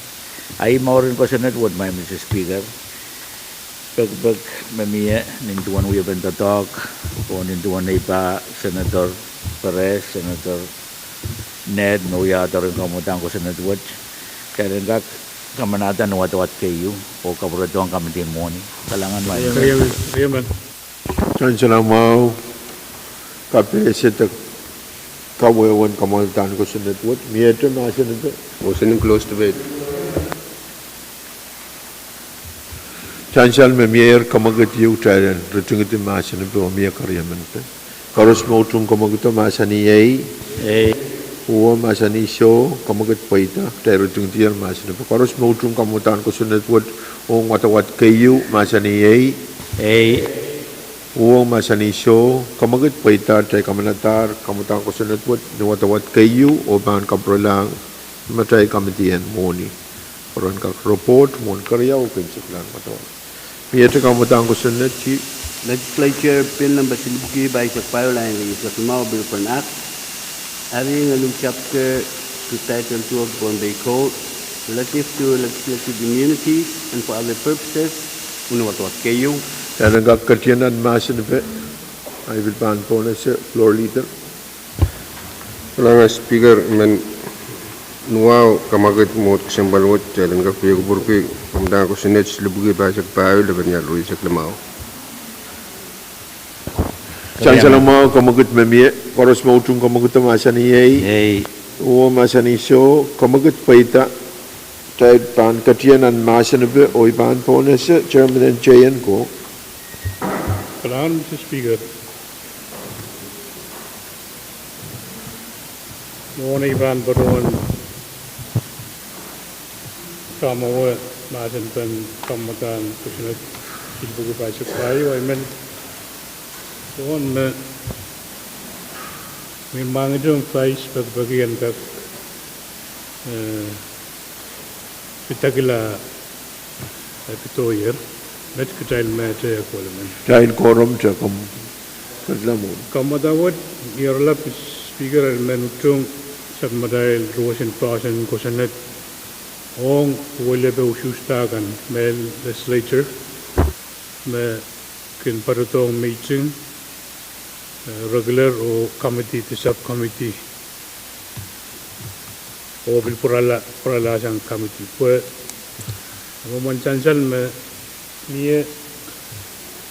A ih mwurin kosonned wet, Madam Speaker, pekipek me mie nin duwen wiepen doadoahk, oh nin duwen ei pah Senator Perez, Senator Ned, me wiahda ren kamwadahn kosonned wet, kitail en kak kamanahda ni wadawad keieu oh kapwuredohng kamidi en mwohni. Kalahngan, Madam. Sansal mwahu, kapehse de kawehwe en kamwadahn kosonned wet, miehte mahsen epe, motion close debate. Sansal me mieier, kamwekid ieu, kitail en ritingidi mahsen epe oh mie keriemen pe. Koaros me utung kamwekido mahsanih ei. Uhwong mahsanih soh, kamwekid pweida, kitail ritingdier mahsen epe. Koaros me utung kamwadahn kosonned wet ong wadawad keieu mahsanih ei. Uhwong mahsanih soh, kamwekid pweida, kitail kamanadahr kamwadahn kosonned wet ni wadawad keieu oh pahn kapwurelahng sapwmatail kamidi en mwohni, pwe ren kak report mwohn keriau oh kin siklahn wadawad. Miehte kamwadahn kosonned, Chief. Legislature Bill number silipwki pahisek pahieu, lain rieisek limau, Bill for an Act, adding a new chapter to Title two of the Pohnpei Code relative to legislative immunities and for other purposes, uwen wadawad keieu. Kitail en kak ketien nan mahsen epe, ahi pil pahn pohnese Floor Leader. Kalahngan Speaker, I men nuwahu kamwekid mwohd kesempwal wet, kitail en kak pil kupwurki kamwadahn kosonned silipwki pahisek pahieu, lepin ial rieisek limau. Sansal mwahu, kamwekid me mie, koaros me utung kamwekido mahsanih ei. Uhwong mahsanih soh, kamwekid pweida, kitail pahn ketien nan mahsen epe oh I pahn pohnese Chairman en J N ko. Kalahngan, Mister Speaker. Mwohn ei pahn patohwan kamwahuwe mahsen pen kamwadahn kosonned silipwki pahisek pahieu, I men patohwan me, me mwahngih ong Vice pekipeki en kak, eh, pidakihla, eh, kidoier, met kitail mehte kohlemen. Kitail kohromwte, komw ketin mwohn. Kamwadahn wet, ni oaralap Speaker, I men utung sapwmatail ruwesin poahsoan kosonned ong weliepe usuhsda kan, mehn legislature me kin patohdohng meiting, eh, regular oh committee de subcommittee oh pil pwurala, pwuralahsang committee. Pwe mwomwen sansal me mie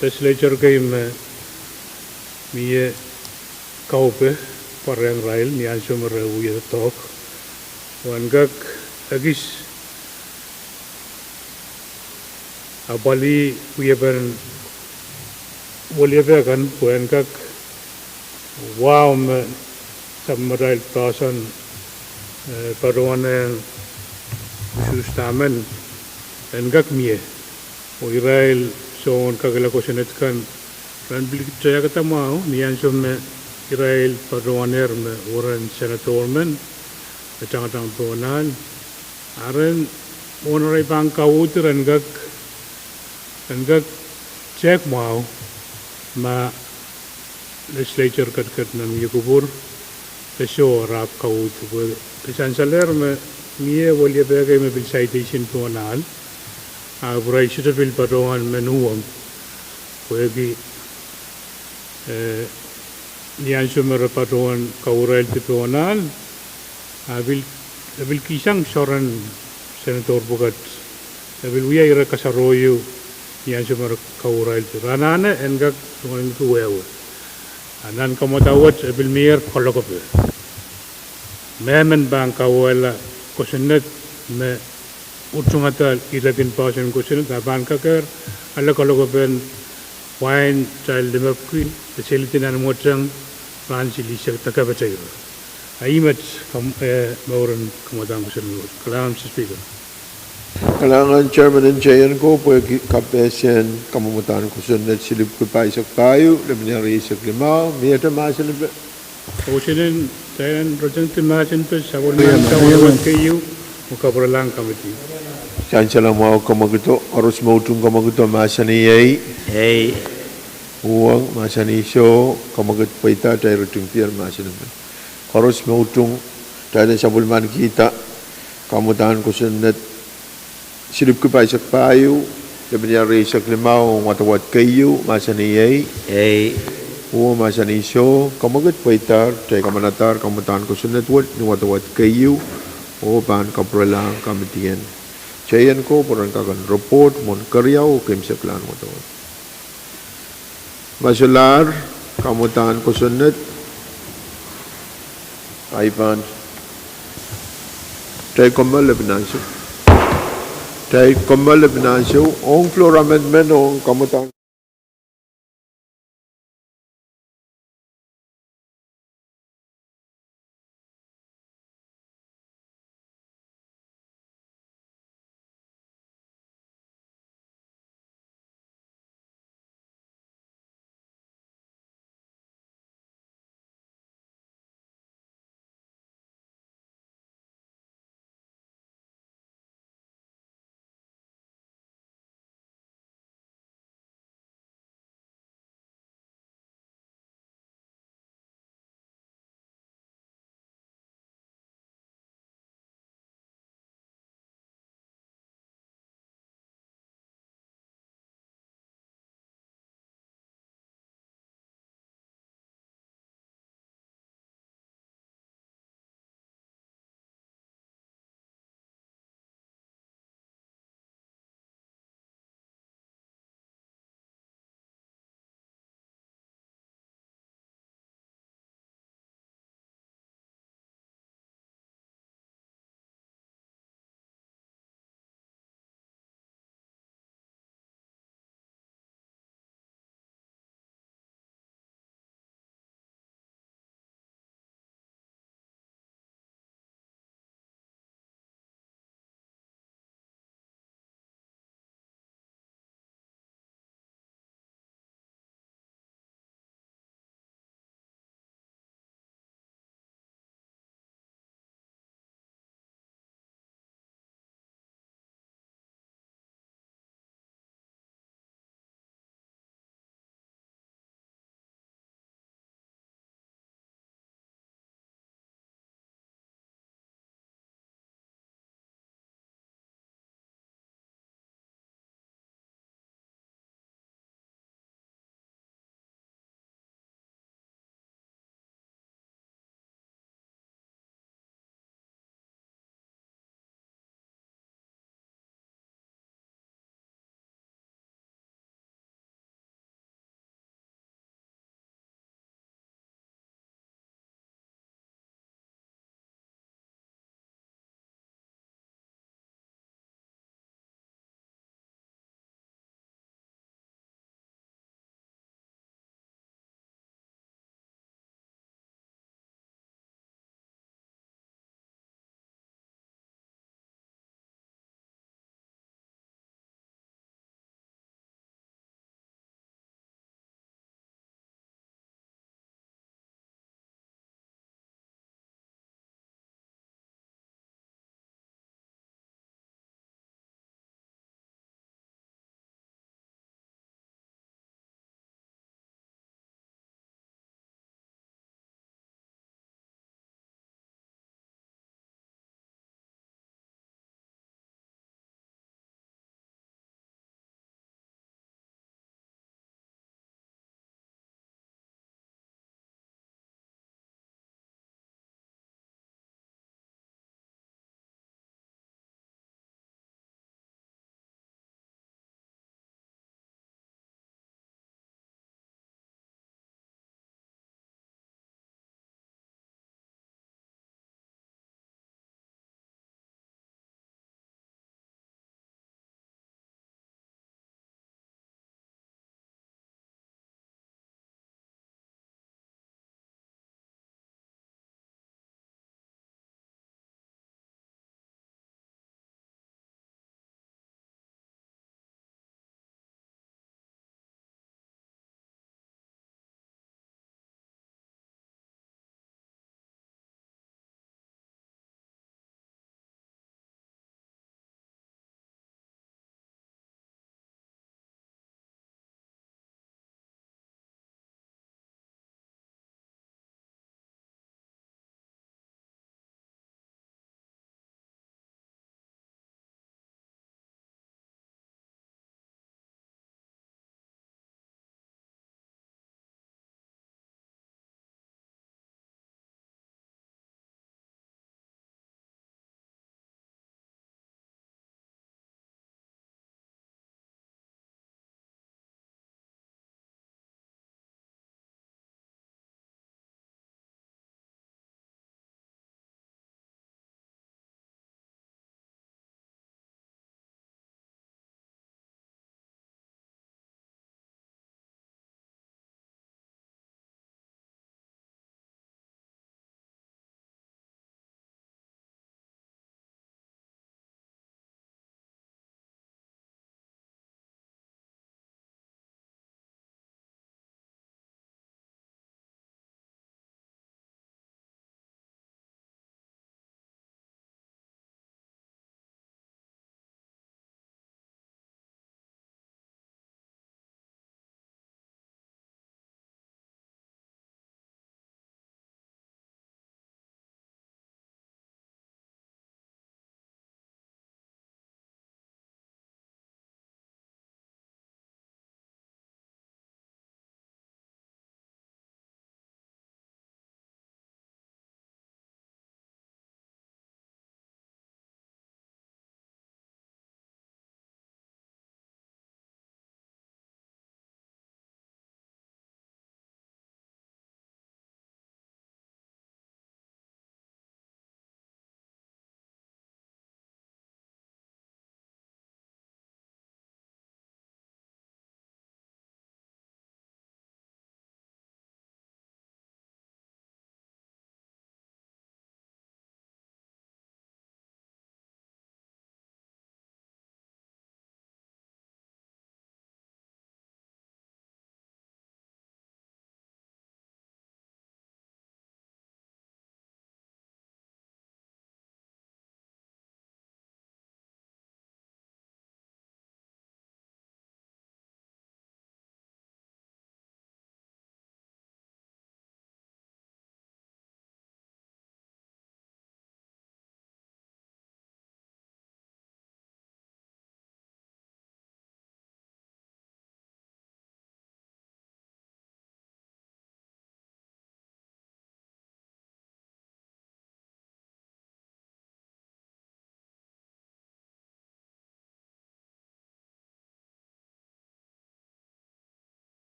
legislature kei me mie kaupe pwarehng irail ni ansou me re wie doadoahk, oh en kak ekis apwalih wiepen weliepe kan pwe en kak wahu me sapwmatail poahsoan, eh, patohwanehng usuhsda men en kak mie. Oh irail soangen kakehla kosonned kan ren pil kitail kak mwahu ni ansou me irail patohwanehr me uren senator men me tangatang pohn ahl, a ren, mwohn arail pahn kauhdi ren kak, ren kak tehk mwahu ma legislature ketiket me mie kupwur, e soh, re ahpw kauhdi pwe e sansalehr me mie weliepe kei me pil citation pohn ahl, ahpw irail sohte pil patohwan men uhwong, pwehki, eh, ni ansou me re patohwan kauwiraildi pohn ahl, a pil, e pil kihsang soaren senator pwukat, e pil wia ire kasaroh ieu ni ansou me re kauwiraildi. Re anahne en kak soangen wehwe. A nan kamwadau wet e pil mier kalokope. Mehmen pahn kauwehla kosonned me utungada irekin poahsoan kosonned, a pahn kakehr ale kalokopen wain atail limepwiki, e selidi nan mweteng rahn silihsek de kapataira. A ih met kam-, eh, mouren kamwadahn kosonned. Kalahngan, Mister Speaker. Kalahngan chairman en J N ko pwehki kapehsen kamwadahn kosonned silipwiki pahisek pahieu, lepin ehu rieisek limau, miehte mahsenipe. Kosonned, kitail en rochangdi mahsenipe sapwellimen Kauno wet keieu, oh kapwurelahng committee. Sansal mwahu, kamwakido, koaros me utung kamwakido, mahsanih ei. Ei. Uhwong, mahsanih soh, kamwakid pweida, kitail ritingdier mahsenipe. Koaros me utung, kitail en sapwellimanikihda kamwadahn kosonned silipwiki pahisek pahieu, lepin ehu rieisek limau, wadawad keieu, mahsanih ei. Ei. Oh mahsanih soh, kamwakid pweidahr, kitail kamanadahr kamwadahn kosonned wet ni wadawad keieu, oh pahn kapwurelahng committee en J N ko pwe ren kak en report mwohn keriau oh keimwseklahn wadawad. Ma solahr kamwadahn kosonned, ahi pahn, kitail kommoal lepin ansou. Kitail kommoal lepin ansou ong floor amendment ong kamwadahn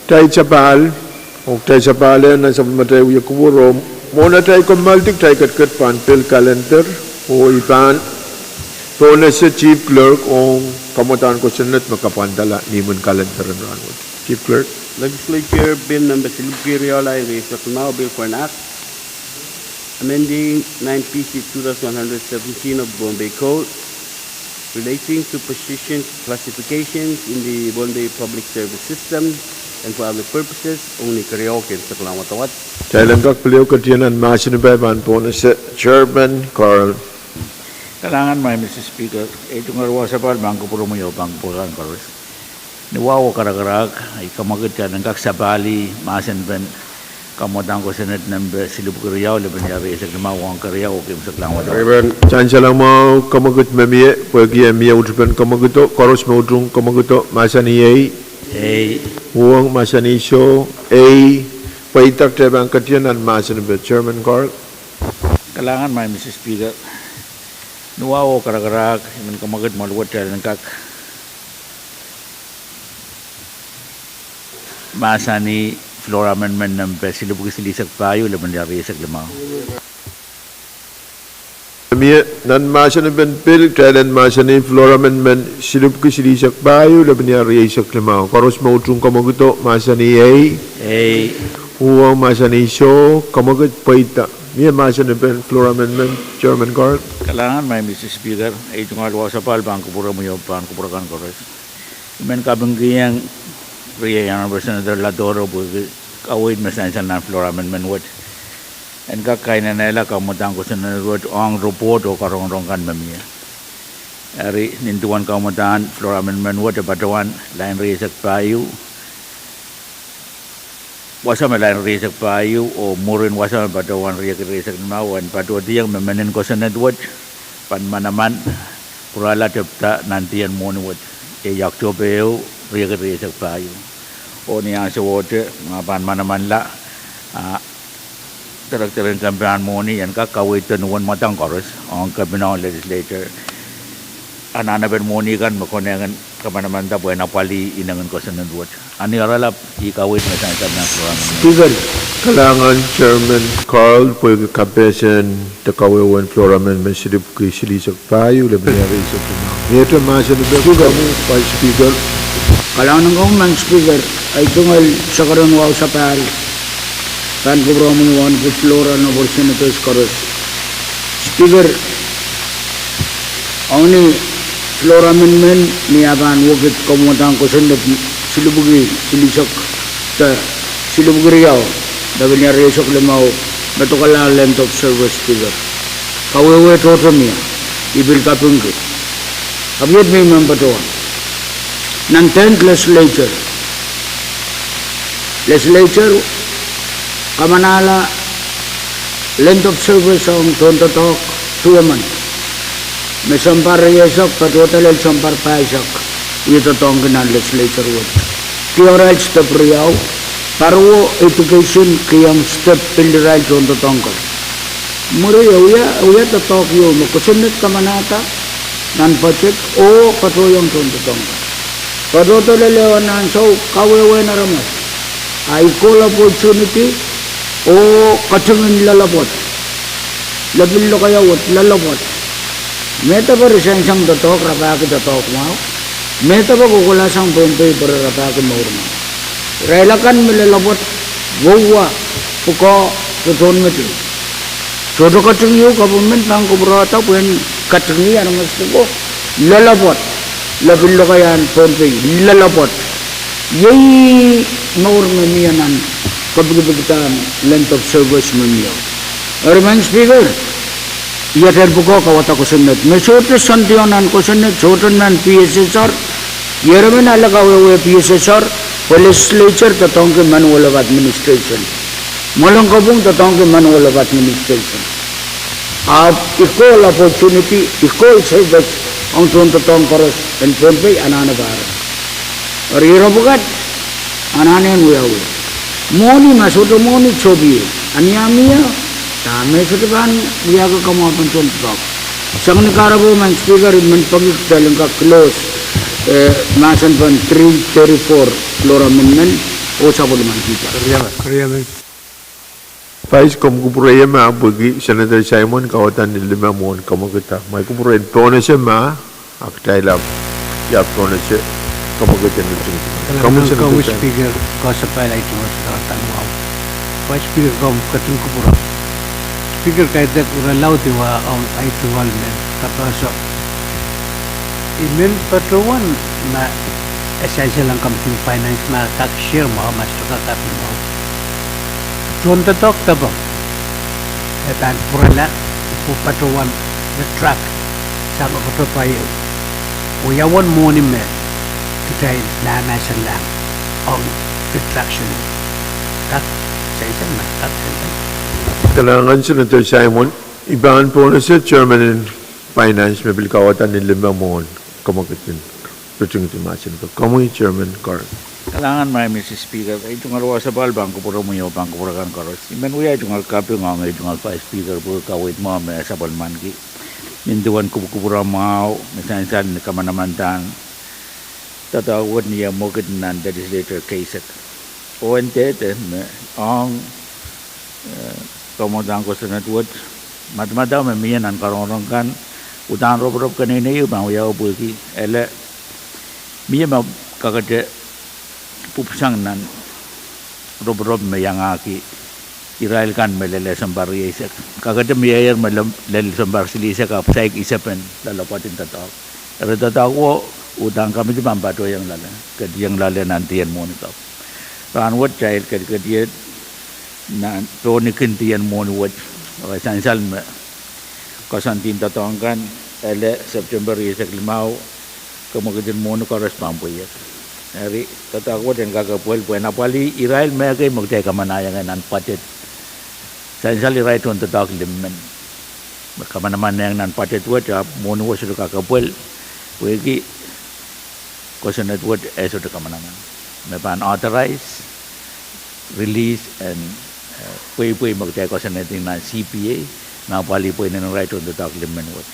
Kitail sapahl, oh kitail sapahl nan sapwellimatail wia kupwur oh mwohn atail kommoaldi, kitail ketiket pahn pil kalender, oh I pahn pohnese Chief Clerk ong kamwadahn kosonned me kapwandala ni imwin kalender en rahnwet. Chief Clerk. Legislature Bill number silipwiki riau, lain rieisek limau, Bill for an Act amending nine P C two thousand one hundred seventeen of Pohnpei Code relating to position classifications in the Pohnpei Public Service System and for other purposes. Ong ni keriau, keimwseklahng wadawad. Kitail en kak pil ehu ketien nan mahsen ipa, I pahn pohnese Chairman Carl. Kalahngan, Madam Speaker, ei tungoal wasa pahl pahn kupwuromwi oh pahn kupwur kan koaros. Ni wahu oh karakarahk, I kamwekid kitail en kak sapahl mahsen pen kamwadahn kosonned nempe silipwiki riau, lepin ia rieisek limau, ong keriau oh keimwseklahng wadawad. Sansal mwahu, kamwekid me mie, pwehki e mie utupen kamwekido, koaros me utung kamwekido, mahsanih ei. Ei. Uhwong, mahsanih soh, ei. Pweida, kitail pahn ketien nan mahsen pen Chairman Carl. Kalahngan, Madam Speaker, ni wahu oh karakarahk, I men kamwekid mwoaluwet kitail en kak mahsanih floor amendment nempe silipwiki silihsek pahieu, lepin ia rieisek limau. Mie, nan mahsen pen pil, kitail en mahsanih floor amendment silipwiki silihsek pahieu, lepin ia rieisek limau. Koaros me utung kamwekido, mahsanih ei. Ei. Uhwong, mahsanih soh, kamwekid, pweida. Mie mahsen pen floor amendment, Chairman Carl. Kalahngan, Madam Speaker, ei tungoal wasa pahl pahn kupwuromwi oh pahn kupwur kan koaros. I men kapingkihong riei Honorable Senator Ladoro pwehki kaweid me sansal nan floor amendment wet en kak kainenehla kamwadahn kosonned wet ong report oh karongorong kan me mie. Eri nin duwen kamwadahn floor amendment wet, e patohwan lain rieisek pahieu, wasa me lain rieisek pahieu oh mwurin wasa me patohwan riekid rieisek limau, en patohdiong me mehn kosonned wet pahn manaman pwurala tepda nan dien mwohni wet, iei Oktohpe ehu, riekid rieisek pahieu. Oh ni ansou wet me pahn manamanla, a, Director en Kempahn Mwohni en kak kaweid duwen mwadang koaros ong Kepina oh Legislature anahnepen mwohni kan me konehng en kamanamanda pwehn apwalih inengen kosonned wet. A ni oaralap, ih kaweid me sansal nan floor amendment. Speaker. Kalahngan Chairman Carl pwehki kapehsen de kawehwehn floor amendment silipwiki silihsek pahieu, lepin ia rieisek limau. Miehte mahsen pen Speaker. Vice Speaker. Kalahngan ong Madam Speaker, ei tungoal sakaradahn wasa pahl pahn kupwuromwi oh wauneki floor, Honorable Senators koaros. Speaker, ong ni floor amendment me e pahn wekid kamwadahn kosonned silipwiki silihsek, de silipwiki riau, lepin ia rieisek limau, me dokelahng length of service, Speaker. Kawehwe tohto mie, I pil kapingki. Ahpw iet me I men patohwan, nan tenth legislature, legislature kamanahla length of service ong tohndoadoahk duwemen, me sounpar rieisek patohda lel sounpar pahisek, wie doadoahngki nan legislature wet. Kihong irail step riau, paruo education, kihong step pil irail tohndoadoahk kan. Mwuri e wia, e wia doadoahk ieu me kosonned kamanahda nan budget oh patohwanohng tohndoadoahk kan. Patohdo lel ehu nan ansou kawehwehn aramas, a equal opportunity oh katingin loalopwoat, lepin lokaia wet loalopwoat. Mehdewe pwe re sansang doadoahk, rapahki doadoahk mwahu. Mehdewe pwe kohkohla sang Pohnpei pwe re rapahki mour mwahu. Irail akan me loalopwoat, wouwa, pwukoa, tohn metin. Sohte kating ieu government pahn kupwurehda pwehn katingih aramas pwukoa. Loalopwoat, lepin lokaiahn Pohnpei, loalopwoat. Iei mour me mie nan kepikipikdahn length of service me mie. Eri Madam Speaker, iet eri pwukoa kauwada kosonned me sohte soandiong nan kosonned, sohte nan PSSR. Ieremen ale kawehwe PSSR, pwe legislature doadoahngki manual of administration. Mwoalen kopwung doadoahngki manual of administration. Ahpw equal opportunity, equal service ong tohndoadoahk koaros en Pohnpei anahne pahr. Eri ire pwukat anahne en wiawi. Mwohni ma sohte mwohni, sohpeieu. A ni ah mie, dahme sohte pahn wiahki kamwahupen tohndoadoahk? Sang ni kahrepe Madam Speaker, I men peki kitail en kak close, eh, mahsen pen three thirty-four floor amendment. Oh sapwellimanki. Koaros, koaros. Vice, komw kupwure ma pwehki Senator Simon kauwada ni lime mwohn kamwekid. Ma kupwuren pohnese ma, a kitail ahpw, ia pohnese, kamwekid en ritingdi. Kalahngan, Speaker, koasoapail ahi tungoal, Vice Speaker, komw ketin kupwure. Speaker kaidehk, ire laud iwa ong ahi tungoal men, kapehse I men patohwan ma e sansal ong Committee on Finance ma kak share mwahu, ma sohte kak apwal mwahu. Tohndoadoahk dahme e pahn pwurala, pwe patohwan retract sang October ehu. Oh ia uwen mwohni me kitail mahmahsanlahng ong retraction? Kak sansal ma kak sansal? Kalahngan Senator Simon, I pahn pohnese Chairman en Finance me pil kauwada ni lime mwohn kamwekid en ritingdi mahsen ko. Komwi Chairman Karen. Kalahngan, Madam Speaker, ei tungoal wasapahl pahn kupwuromwi oh pahn kupwure kan koaros. I men wia ei tungoal kaping ong ei tungoal Vice Speaker pwe kaweid mwahu me sapwellimanki. Nin duwen kupwukupwure mwahu me sansal ni kamanamandan doadoahk wet ni eh mwekid nan legislature keisek. Oh en dehde me ong, eh, kamwadang kosonned wet, madamadau me mie nan karongorong kan, uhdahn roporop keneinei pahn wiawi pwehki ele mie me kakete pwupwusang nan roporop me iangahki irail kan me lel sounpar rieisek. Kakete mieier me lel, lel sounpar silihsek ahpw saik isepen loalopwoat en doadoahk. Eri doadoahk wo uhdahn kamidi pahn patohiong loale, ketieng loale nan dien mwohni kapw. Rahnwet kitail kedikedier nan pohn ni kin dien mwohni wet, oh e sansal me koasoandi doadoahk kan ele September rieisek limau, kamwekid en mwohni koaros pahn pweiek. Eri doadoahk wet en kak epwel pwe en apwalih irail me ekei me kitail kamanahiong nan budget. Sansal irail tohndoadoahk limen me kamanamanehng nan budget wet, ahpw mwohni wet sohte kak epwel pwehki kosonned wet e sohte kamanaman me pahn authorize release en, eh, pweipwei me kitail koasoanehdi nan C P A, me apwalih pweinen irail tohndoadoahk limen wet.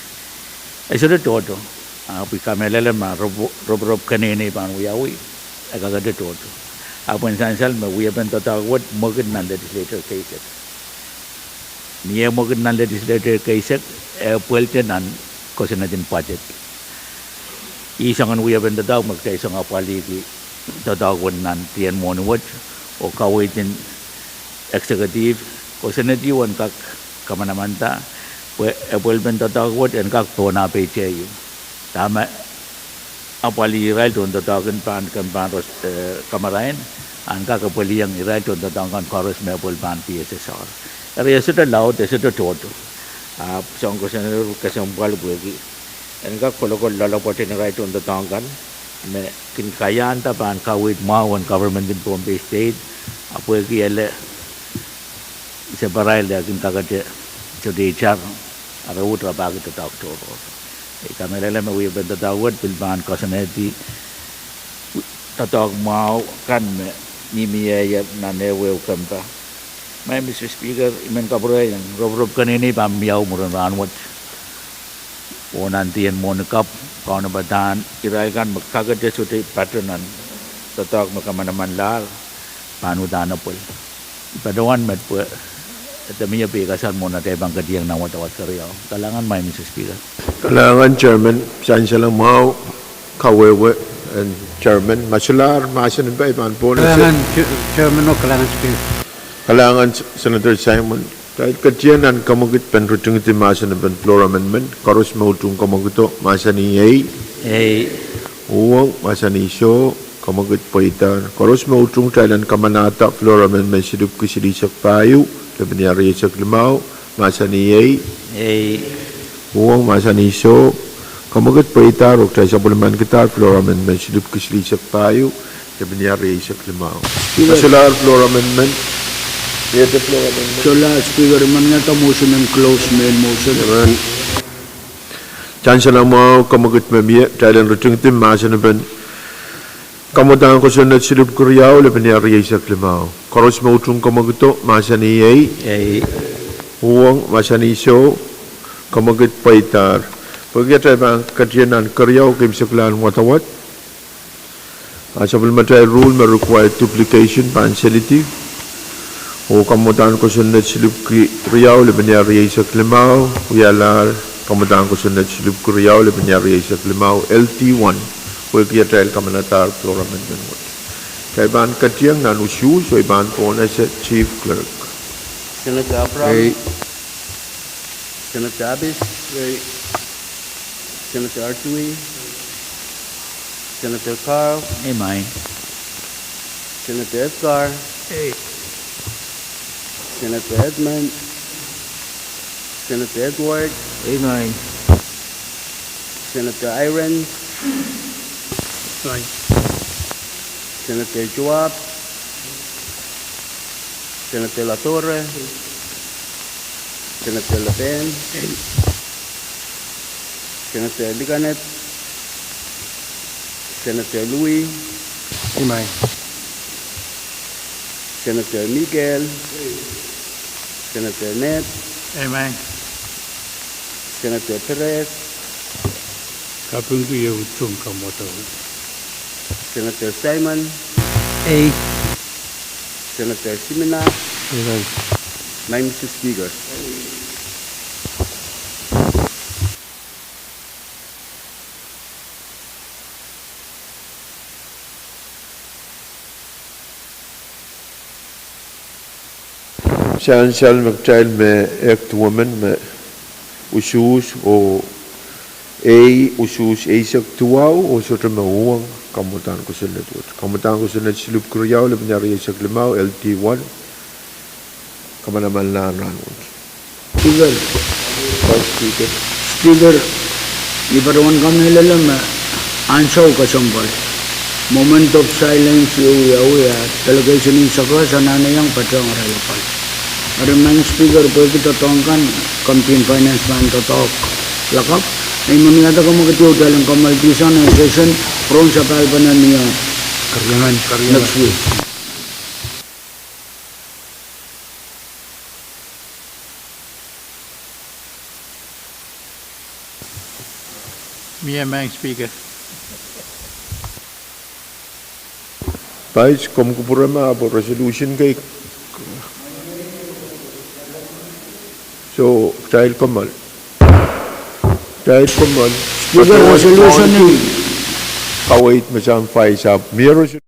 E sohte tohto, ahpw I kamehlele ma ropo-, roporop keneinei pahn wiawi, e kakete tohto. Ahpw en sansal me wiepen doadoahk wet mwekid nan legislature keisek. Ni eh mwekid nan legislature keisek, e pwelte nan kosonned en budget. Ih soangen wiepen doadoahk me kitail song apwalihki doadoahk wet nan dien mwohni wet, oh kaweid en executive, kosonned ieu en kak kamanamanda, pwe epwelpen doadoahk wet en kak pohn ah peite ieu. Dahme apwalih irail tohndoadoahk en pahn, ken pahn ros, eh, kamarain, ahn kak epweliong irail tohndoadoahk kan koaros me epwel pahn P S S R. Eri e sohte laud, e sohte tohto. Ahpw soang kosonned kesempwal pwehki en kak kolokol loalopwoat en irail tohndoadoahk kan me kin kaiahnda pahn kaweid mwahu en government en Pohnpei State, ahpw pwehki ele isaparail e kin kakete sohte itar, a re uhd rapahki doadoahk tohrohr. I kamehlele me wiepen doadoahk wet pil pahn koasoanehdi doadoahk mwahu kan me mihmi ehier nan ehuehu kempa. Madam Speaker, I men kapwurehiong roporop keneinei pahn wiawi mwurin rahnwet. Oh nan dien mwohni kapw, kaunopadahn irail kan me kakete sohte patoh nan doadoahk me kamanamanlahr pahn uhdahn epwel. I patohwan met pwe e mie peikasal mwohn atail pahn ketieng nan wadawad keriau. Kalahngan, Madam Speaker. Kalahngan Chairman, sansal mwahu, kawehwe en Chairman, ma solahr mahsen en pai pahn pohnese. Kalahngan Chairman oh kalahngan Speaker. Kalahngan Senator Simon. Kitail ketieng nan kamwekid pen ritingdi mahsen en floor amendment, koaros me utung kamwekido, mahsanih ei. Ei. Uhwong, mahsanih soh, kamwekid pweidahr. Koaros me utung kitail en kamanahda floor amendment silipwki silihsek pahieu, lepin ia rieisek limau, mahsanih ei. Ei. Uhwong, mahsanih soh, kamwekid pweidahr, oh kitail sapwellimanikidahr floor amendment silipwki silihsek pahieu, lepin ia rieisek limau. Speaker. Solahr floor amendment. Iete floor amendment. Solahr Speaker, I men nda motion en close main motion. Sansal mwahu, kamwekid me mie, kitail en ritingdi mahsen en pen kamwadang kosonned silipwki riau, lepin ia rieisek limau. Koaros me utung kamwekido, mahsanih ei. Ei. Uhwong, mahsanih soh, kamwekid pweidahr. Pwehki atail pahn ketieng nan keriau, keimwseklahn wadawad. A sapwellimatail rule me require duplication pahn selidi. Oh kamwadahn kosonned silipwki riau, lepin rieisek limau, wialahr kamwadahn kosonned silipwki riau, lepin rieisek limau, L D one, pwehki atail kamanadahr Floor Amendment wet. Kitail pahn ketiong nan usuhs, oh I pahn pwonese Chief Clerk. Senator Abraham. Ei. Senator Abis. Ei. Senator Artui. Senator Carl. Ei, mwein. Senator Edgar. Ei. Senator Edmund. Senator Edward. Ei, mwein. Senator Irons. Mwein. Senator Joab. Senator Latore. Senator Lapen. Senator Likanet. Senator Louis. Ei, mwein. Senator Mikael. Senator Ned. Ei, mwein. Senator Perez. Kapingki ieu tung kamwadau. Senator Simon. Ei. Senator Simina. Ei, mwein. Mwein, Mister Speaker. Sansal me kitail me ehk duwemen me usuhs oh ei usuhs eisek duwau oh sohte me uhwong kamwadahn kosonned wet. Kamwadahn kosonned silipwki riau, lepin rieisek limau, L D one. Kamanamanlahn rahnwet. Speaker. Vice Speaker. Speaker, I patohwan kamehlele me ansou kesempwal moment of silence ieu wiawi a delegation en Sokehs anahne iang patohwan irail apwal. Eri Madam Speaker, pwehki doadoahk kan Committee on Finance pahn doadoahk lakapw, I men wiahda komw ketieu dahlen komw alehdi sang nan session pwurehng sapahl pene ni ah next week. Mie Madam Speaker. Vice, komw kupwure ma pwe resolution kei. So, kitail kommoal. Kitail kommoal. Speaker, resolution en. Kaweid me sang Vice, ahpw mie resolution.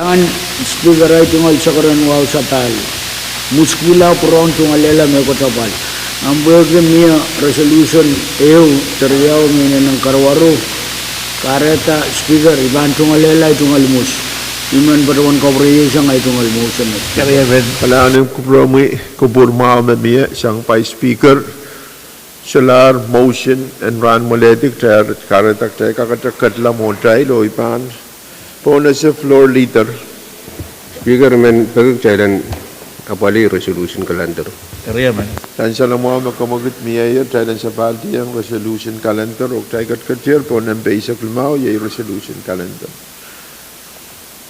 Madam Speaker, ahi tungoal sakaradahn wahu sapahl. Mwuskihla pwurehng tungoal lella mehkot apwal. Ahpw pwehki mie resolution ehu de riau me inenen karuwaru, kahrehda Speaker, I pahn tungoalehla ei tungoal mwus. I men patohwan kapwureiehsang ei tungoal motion. Kalahngan en kupwuromwi, kupwur mwahu me mie sang Vice Speaker. Solahr motion en rahn mwalehdi, kahrehda kitail kakete ketla mwohtail oh I pahn pohnese floor leader. Speaker, I men peki kitail en apwalih resolution calendar. Sansal mwahu me kemwekid mieier, kitail en sapahldiong resolution calendar oh kitail ketiketier pohn nempe eisek limau, iei resolution calendar.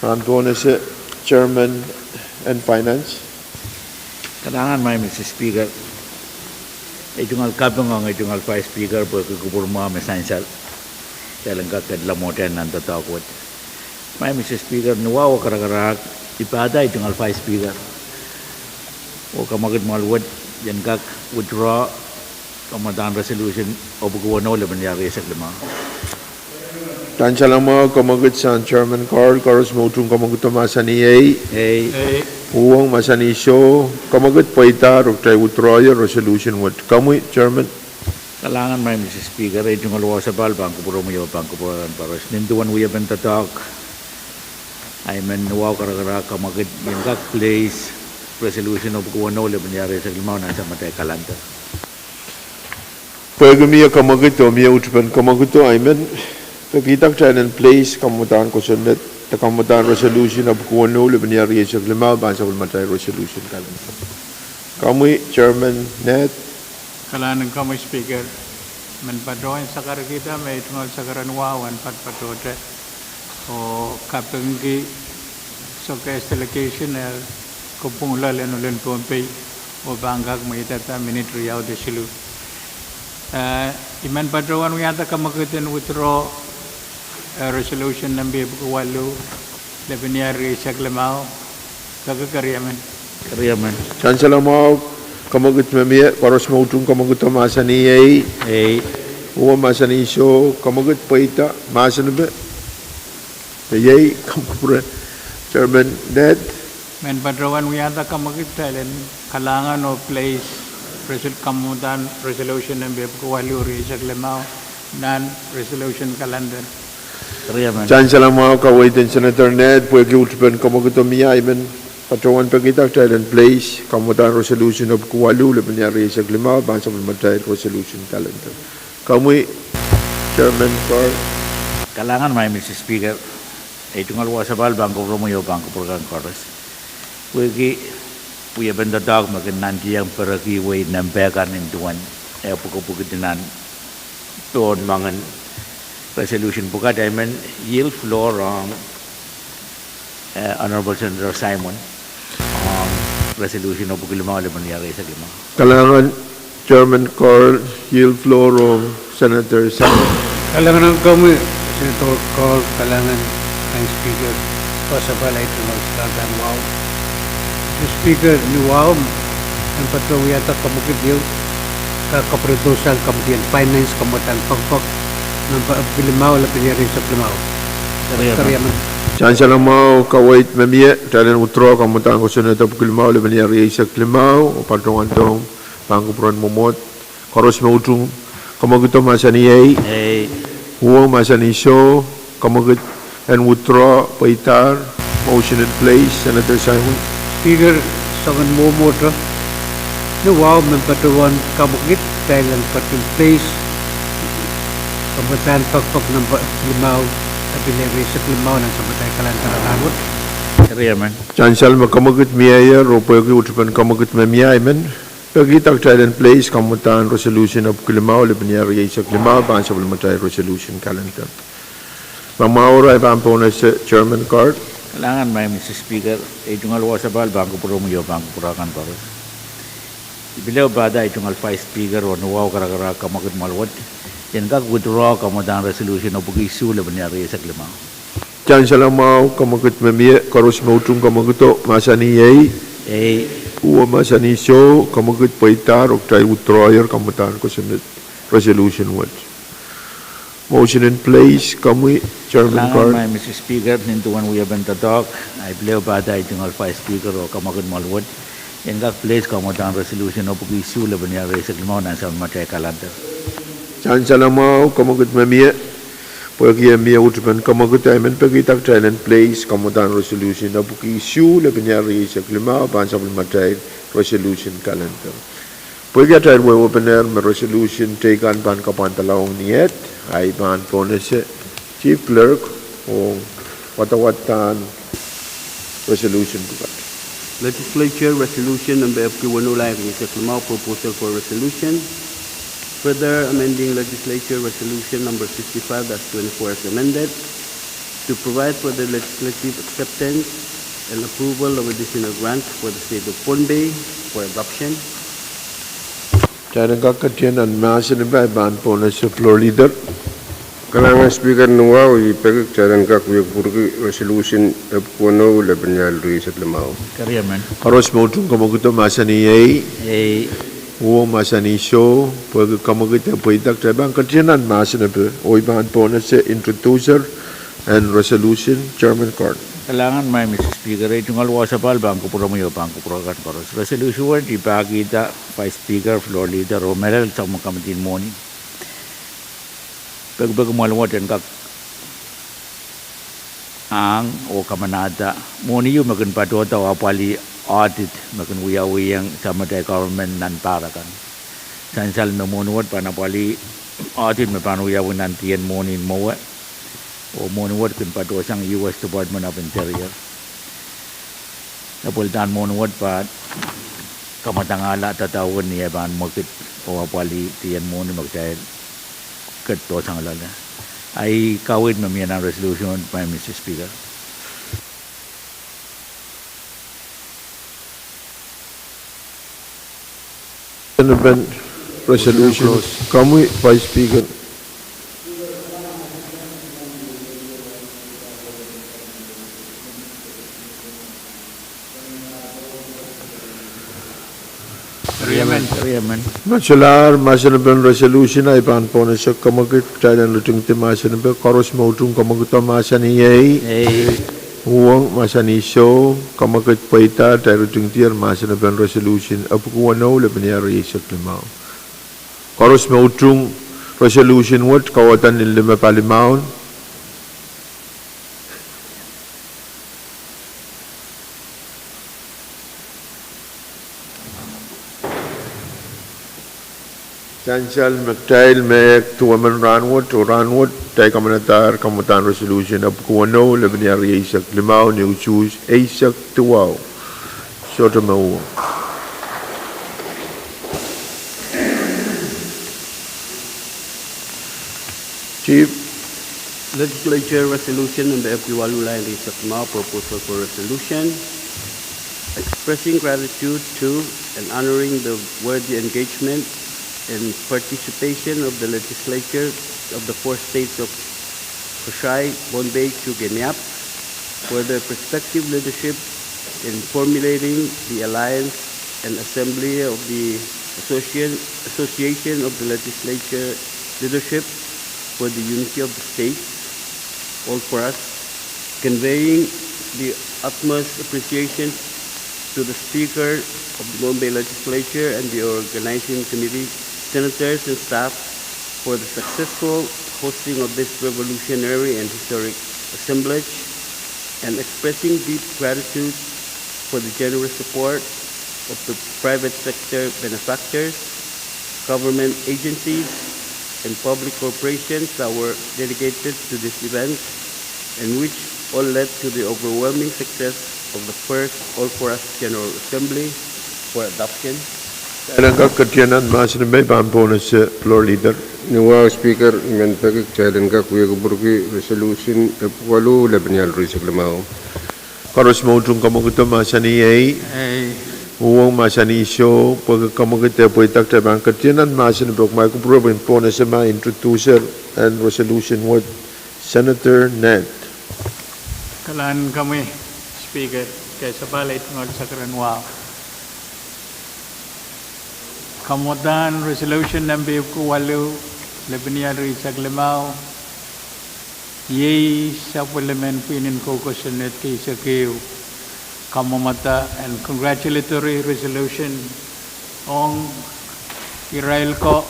Rahn pohnese, Chairman en Finance. Kalahngan, Madam Speaker. Ei tungoal kaping ong ei tungoal Vice Speaker pwehki kupwur mwahu me sansal, kitail en kak ketla mwohtail nan doadoahk wet. Madam Speaker, ni wahu oh karakarahk, I pahda ei tungoal Vice Speaker oh kemwekid mwoal wet, ien kak withdraw kamwadahn resolution epwiki weneu, lepin riau rieisek limau. Sansal mwahu, kemwekid sang Chairman Carl, koaros me utung kemwekido mahsanih ehi. Uhwong mahsanih soh, kemwekid pweidahr oh kitail withdrawyer resolution wet. Komwi, Chairman. Kalahngan, Madam Speaker, ei tungoal wahu sapahl pahn kupwuromwi oh pahn kupwuromwi koaros. Nin duwen wiepen doadoahk, I men ni wahu oh karakarahk, kemwekid ien kak place resolution epwiki weneu, lepin riau rieisek limau nan sampatail calendar. Pwehki mie kemwekid oh mie utupen kemwekido, I men pekihda kitail en place kamwadahn kosonned de kamwadahn resolution epwiki weneu, lepin riau rieisek limau pahn sapwellimatail resolution calendar. Komwi, Chairman Ned. Kalahngan komwi, Speaker. Men patohwan sakarkihda me ei tungoal sakaradahn wahu en patpatohte oh kapingki Sokehs Delegation, eh, kopwung loal en Ulen Pohnpei, oh pahn kak mweidada minit riau de siluh. Eh, I men patohwan wiahda kemwekid en withdraw, eh, resolution nempe epwiki waluh, lepin riau rieisek limau. Peki keriemen. Sansal mwahu, kemwekid me mie, koaros me utung kemwekido mahsanih ehi. Uhwong mahsanih soh, kemwekid pweida, mahsanipe. Iei komw kupwure, Chairman Ned. Men patohwan wiahda kemwekid kitail en kalahngan oh place resol-, kamwadahn resolution nempe epwiki waluh rieisek limau nan resolution calendar. Sansal mwahu, kaweid en Senator Ned, pwehki utupen kemwekido mie, I men patohwan pekihda kitail en place kamwadahn resolution epwiki waluh, lepin riau rieisek limau pahn sapwellimatail resolution calendar. Komwi, Chairman Carl. Kalahngan, Madam Speaker. Ei tungoal wahu sapahl pahn kupwuromwi oh pahn kupwur kan koaros. Pwehki wiepen doadoahk me kin nantihong pereki wei nempe kan nin duwen eh pwukipwukidi nan pohn moangen resolution pwukat, I men yield floor ong, eh, Honorable Senator Simon ong resolution epwiki limau, lepin riau rieisek limau. Kalahngan, Chairman Carl, yield floor ong Senator Simon. Kalahngan ong komwi, Senator Carl, kalahngan, Madam Speaker, wahu sapahl ei tungoal sakaradahn wahu. Madam Speaker, ni wahu, men patohwan wiahda kemwekid ehu, kak kapwuredohsang komwidien Finance kamwadahn poakpoak nempe epwiki limau, lepin riau rieisek limau. Keriemen. Sansal mwahu, kaweid me mie, kitail en withdraw kamwadahn kosonned epwiki limau, lepin riau rieisek limau, oh patohwan dohng pahn kupwuren mwomwohd. Koaros me utung kemwekido mahsanih ehi. Uhwong mahsanih soh, kemwekid en withdraw pweidahr, motion in place, Senator Simon. Speaker, soangen mwomwohdo, ni wahu men patohwan kemwekid kitail en ketin place kamwadahn poakpoak nempe limau, epwiki riau rieisek limau nan sampatail calendar rahnwet. Sansal me kemwekid mieier, oh pwehki utupen kemwekid me mie, I men pekihda kitail en place kamwadahn resolution epwiki limau, lepin riau rieisek limau pahn sapwellimatail resolution calendar. Ma mwahu, I pahn pohnese Chairman Carl. Kalahngan, Madam Speaker, ei tungoal wahu sapahl pahn kupwuromwi oh pahn kupwur kan koaros. I pil ehu pahda ei tungoal Vice Speaker oh ni wahu oh karakarahk, kemwekid mwoal wet, ien kak withdraw kamwadahn resolution epwiki isuh, lepin riau rieisek limau. Sansal mwahu, kemwekid me mie, koaros me utung kemwekido mahsanih ehi. Uhwong mahsanih soh, kemwekid pweidahr oh kitail withdrawyer kamwadahn kosonned resolution wet. Motion in place, komwi, Chairman Carl. Madam Speaker, nin duwen wiepen doadoahk, I pil ehu pahda ei tungoal Vice Speaker oh kemwekid mwoal wet, En kak place kamwadahn resolution epwiki isuh, lepin iar rieisek limau nan sapwellimatail calendar. Sansal mwahu, kemwekid me mie. Pwehki e mie uhd pahn kemwekid, I men peki kitail en place kamwadahn resolution epwiki isuh, lepin iar rieisek limau, pahn sapwellimatail resolution calendar. Pwehki atail wehwehpener me resolution teikan pahn kapwandala ong ni et, I pahn pohnese Chief Clerk ong wadawadahn resolution pwukat. Legislature Resolution number epwiki weneu, line rieisek limau, proposal for resolution, further amending Legislature Resolution number sixty-five dash twenty-four as amended, to provide for the legislative acceptance and approval of additional grant for the state of Pohnpei for adoption. Kitail en kak ketien nan mahsen pwe I pahn pohnese Floor Leader. Kalahngan Speaker, ni wahu I peki kitail en kak wia kupwurki resolution epwiki weneu, lepin iar rieisek limau. Koaros me utung kemwekido mahsanih ei. Uhwong mahsanih soh. Pwehki kemwekid e pweida, kitail pahn ketien nan mahsen pwe I pahn pohnese introducer en resolution, Chairman Carl. Kalahngan, Madam Speaker, ei tungoal wasa pahn kupwuromwi oh pahn kupwuromwi koaros. Resolution wet I pahkihda Vice Speaker, Floor Leader oh mehlel sapwellimatail committee en mwohni. Pekipeki mwoahl wet en kak ahng oh kamanahda mwohni ieu me kin patohda oh apwalih audit me kin wiawihong sapwellimatail government nan pahr akan. Sansal me mwohni wet pahn apwalih audit me pahn wiawi nan dih en mwohni en mwowe, oh mwohni wet kin patohsang U S Department of Interior. Sapwellimatail mwohni wet pahn kamwadangala dadawen ni eh pahn mwekid oh apwalih dih en mwohni me kitail ket dohsang loale. Ei kaweid me mie nan resolution, Madam Speaker. Mahsen pen resolution, komwi Vice Speaker. Riemen. Riemen. Me solahr mahsen pen resolution, I pahn pohnese kemwekid, kitail en ritingdi mahsen pwe koaros me utung kemwekido mahsanih ei. Uhwong mahsanih soh. Kemwekid pweida, kitail ritingdier mahsen pen resolution epwiki weneu, lepin iar rieisek limau. Koaros me utung resolution wet kauwada ni limepalimaun. Sansal me kitail me duwemen rahnwet oh rahnwet kitail kamanadahr kamwadahn resolution epwiki weneu, lepin iar rieisek limau, ni usuhs eisek duwau. Sohte me uhwong. Chief. Legislature Resolution number epwiki waluh, line rieisek limau, proposal for resolution, expressing gratitude to and honoring the worthy engagement and participation of the legislature of the four states of Koshai, Pohnpei, Chuuk and Yap, for their prospective leadership in formulating the alliance and assembly of the association, association of the legislature leadership for the unity of the states, all for us, conveying the utmost appreciation to the Speaker of the Pohnpei Legislature and the Organizing Committee, senators and staff for the successful hosting of this revolutionary and historic assemblage, and expressing deep gratitude for the generous support of the private sector benefactors, government agencies, and public corporations that were dedicated to this event, and which all led to the overwhelming success of the first All for Us General Assembly for adoption. Kitail en kak ketien nan mahsen pwe I pahn pohnese Floor Leader. Ni wahu Speaker, I men peki kitail en kak wia kupwurki resolution epwiki waluh, lepin iar rieisek limau. Koaros me utung kemwekido mahsanih ei. Uhwong mahsanih soh. Pwehki kemwekid e pweida, kitail pahn ketien nan mahsen pwe kumwail kupwure pwe en pohnese ma introducer en resolution wet, Senator Ned. Kalahngan komwi Speaker, kei sapahl ei tungoal sakren wahu. Kamwadahn resolution nempe epwiki waluh, lepin iar rieisek limau, iei sapwellimen pwihn en kou kosonned keisek ehu. kamwomwada en congratulatory resolution ong irail ko,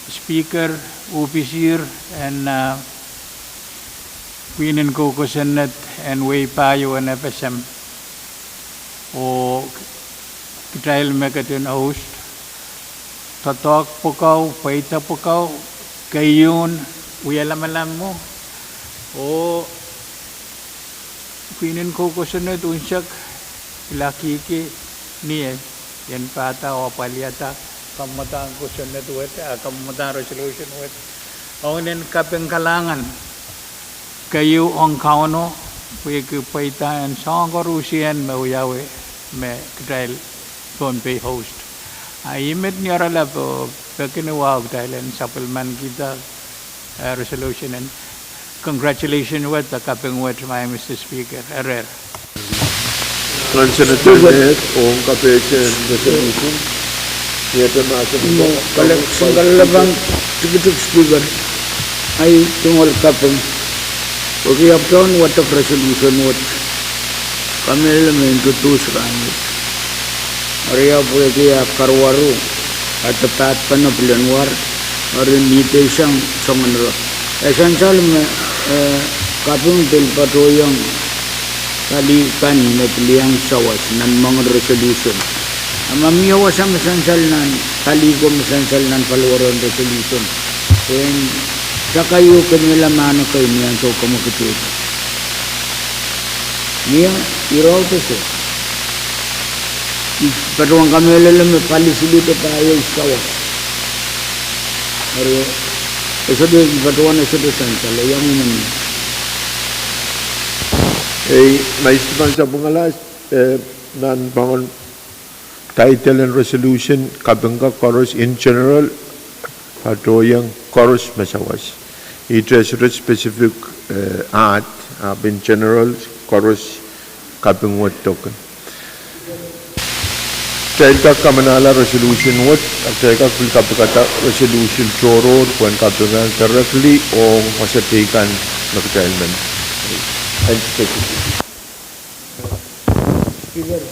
Speaker, upisir en, ah, pwihn en koukosonned en wehi pahieu en F S M. Oh kitail me ketin host, doadoahk pwukoa, pweida pwukoa, keieun wia lamalam mwo, oh pwihn en koukosonned unsek, ilakiki, ni eh, ien pahda oh pwaliada kamwadahn kosonned wet, ah, kamwadahn resolution wet. Ong nen kaping kalahngan, keieu ong Kauno, pwehki pweida en soang koaruhsie me wiawi me kitail Pohnpei host. Ah, ih met ni oaralap oh peki ni wahu kitail en sapwellimanikihda, eh, resolution en. Congratulation wet, ah, kaping wet, my Mister Speaker. Erer. Nan Senator Speaker. Ned ong kapehsen resolution. Iete mahsen. Mwo, kale, singkal lapang tikitik Speaker. Ahi tungoal kaping. Pwehki ahpw patohwan wadek resolution wet. Kamehlele me introduce rahnwet. Eri ahpw pwehki ah karuwaru, ah debat pahn pil en war, eri ni pei sang soangen ro. E sansal me, eh, kaping pil patohiong pali kan me pil iang sawas nan moangen resolution. A ma mie wasa me sansal nan pali ko me sansal nan paliwar en resolution, pwehn sakaio kemehla mahn ekei ni ansou kamwekid. Mie, irail pese. I patohwan kamehlele me pali silihda pahieu sawas. Eri, e sohte, i patohwan e sohte sansal, e iang men. Ei, ma I sohte pahn sapwungala, eh, nan moangen title en resolution, kaping kan koaros in general, patohiong koaros me sawas. Ihte sohte specific, eh, ahd, ahpw in general, koaros kaping wet doke. Kitail kak kamanahla resolution wet, kitail kak pil kapikada resolution tohrohr, pwehn kapingkihda directly ong wasa teikan me kitail men. Speaker.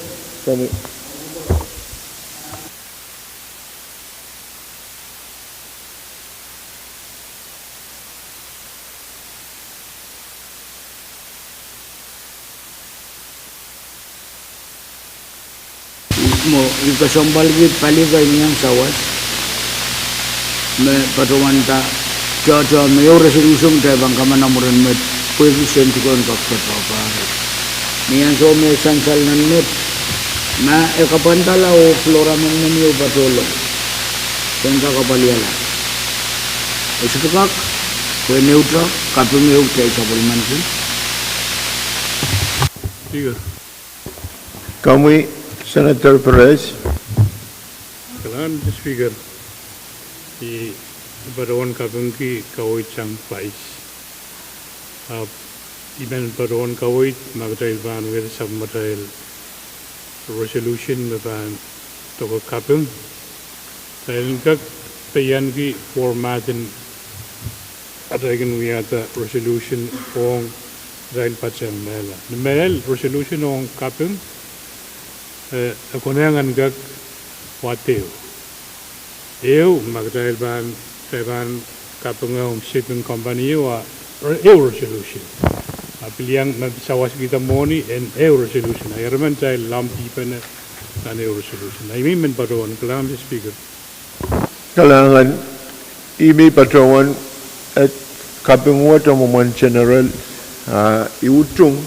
Mwo, i kesempwalki pali kan iang sawas. Me patohwanda, tohto me ehu resolution kitail pahn kamana mwurin met, pwehki sent ko en kak patohwan. Ni ansou me sansal nan met, ma e kapwandala oh floor amendment ieu patohlong, sent ko kapwaliala. E sohte kak, pwe neutra, kaping ehu kitail sapwellimaniki. Speaker. Komwi, Senator Perez. Kalahngan, Speaker. I patohwan kapingki kaweid sang Vice. Ahpw I men patohwan kaweid ma kitail pahn wia sapwmatail resolution me pahn doke kaping. Kitail en kak peianki format en atail kin wiahda resolution ong atail patehng mehla. Ni mehlel resolution ong kaping, eh, e konehng en kak wadehu. Ehu, ma kitail pahn, kitail pahn kaping ong shipping company ehu, a, ehu resolution. A pil iang me sawaskihda mwohni en ehu resolution. A irail men kitail lamp ipene nan ehu resolution. A I men patohwan, kalahngan Speaker. Kalahngan, I men patohwan, eh, kaping wet omw mwomwen general, ah, I utung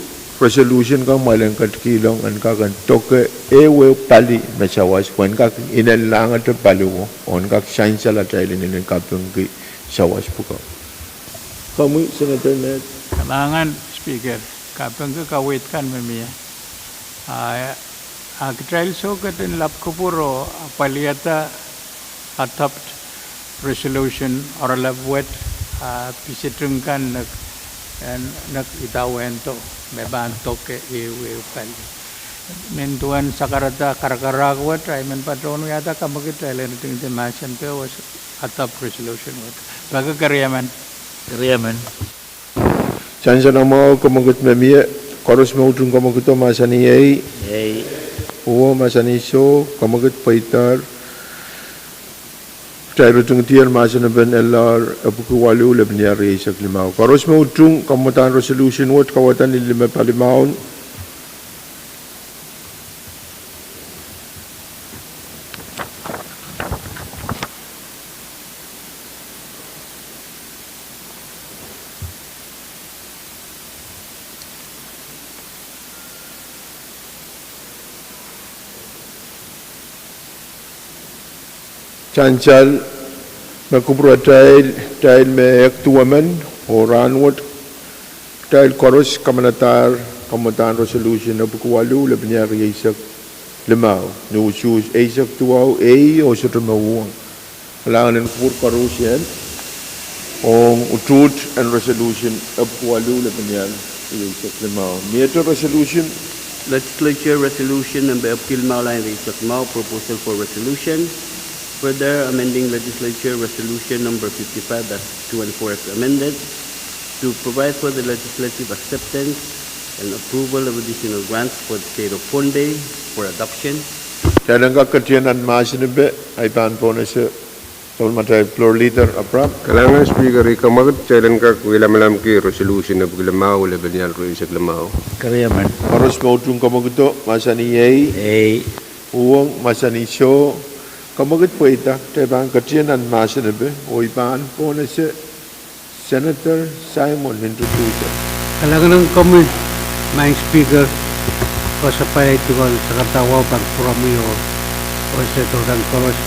resolution kan ma I len ketikihong en kak en doke ehu ehu pali me sawas, pwe en kak inenlahngete paliwo, oh en kak sansal atail inenen kapingki sawas pwuko. Komwi, Senator Ned. Kalahngan, Speaker, kapingki kaweid kan me mie. A, a kitail soh ketin lap kupwur oh apwaliada adopt resolution oaralap wet, a, pisiting kan nek, en, nek idawehn do, me pahn doke ehu ehu pali. Nin duwen sakarada karakarahk wet, a I men patohwan wiahda kamwekid kitail en tingdi mahsen peh oh adopt resolution wet. Peki keriemen. Keriemen. Sansal mwahu, kamwekid me mie, Koaros me utung kamwekid oh mahsanih ei. Ei. Uwo mahsanih soh, kamwekid pweidahr. Kitail ritingdier mahsen en L R epwiki waluh, lepin iar rieisek limau. Koaros me utung kamwadahn resolution wet, kawada ni lime palimaun. Sansal me kupwuratail, kitail me ehk duwemen, oh rahnwet kitail koaros kamanadahr kamwadahn resolution epwiki waluh, lepin iar rieisek limau, ni usuhs eisek duwau, ei oh sohte me uhwong. Kalahngan en kupwur koarusie ong utuht en resolution epwiki waluh, lepin iar rieisek limau. Miehte resolution. Legislature Resolution number epwiki limau, lain rieisek limau, proposal for resolution, further amending Legislature Resolution number fifty-five dash twenty-four as amended, to provide for the legislative acceptance and approval of additional grants for the state of Pohnpei for adoption. Kitail en kak ketieng nan mahsen ipe, ahi pahn pohnese sapwellimatail Floor Leader Abraham. Kalahngan Speaker, ih kamwekid, kitail en kak wie lamalamki resolution epwiki limau, lepin iar rieisek limau. Koaros me utung kamwekido, mahsanih ei. Ei. Uhwong, mahsanih soh, kamwekid pweida, kitail pahn ketieng nan mahsen ipe, oh I pahn pohnese Senator Simon introduce. Kalahngan en komwi, Maing Speaker, koasoapahi tungoal sakadau, pahn kupwuromwi oh koasoapahi tungoal kan koaros.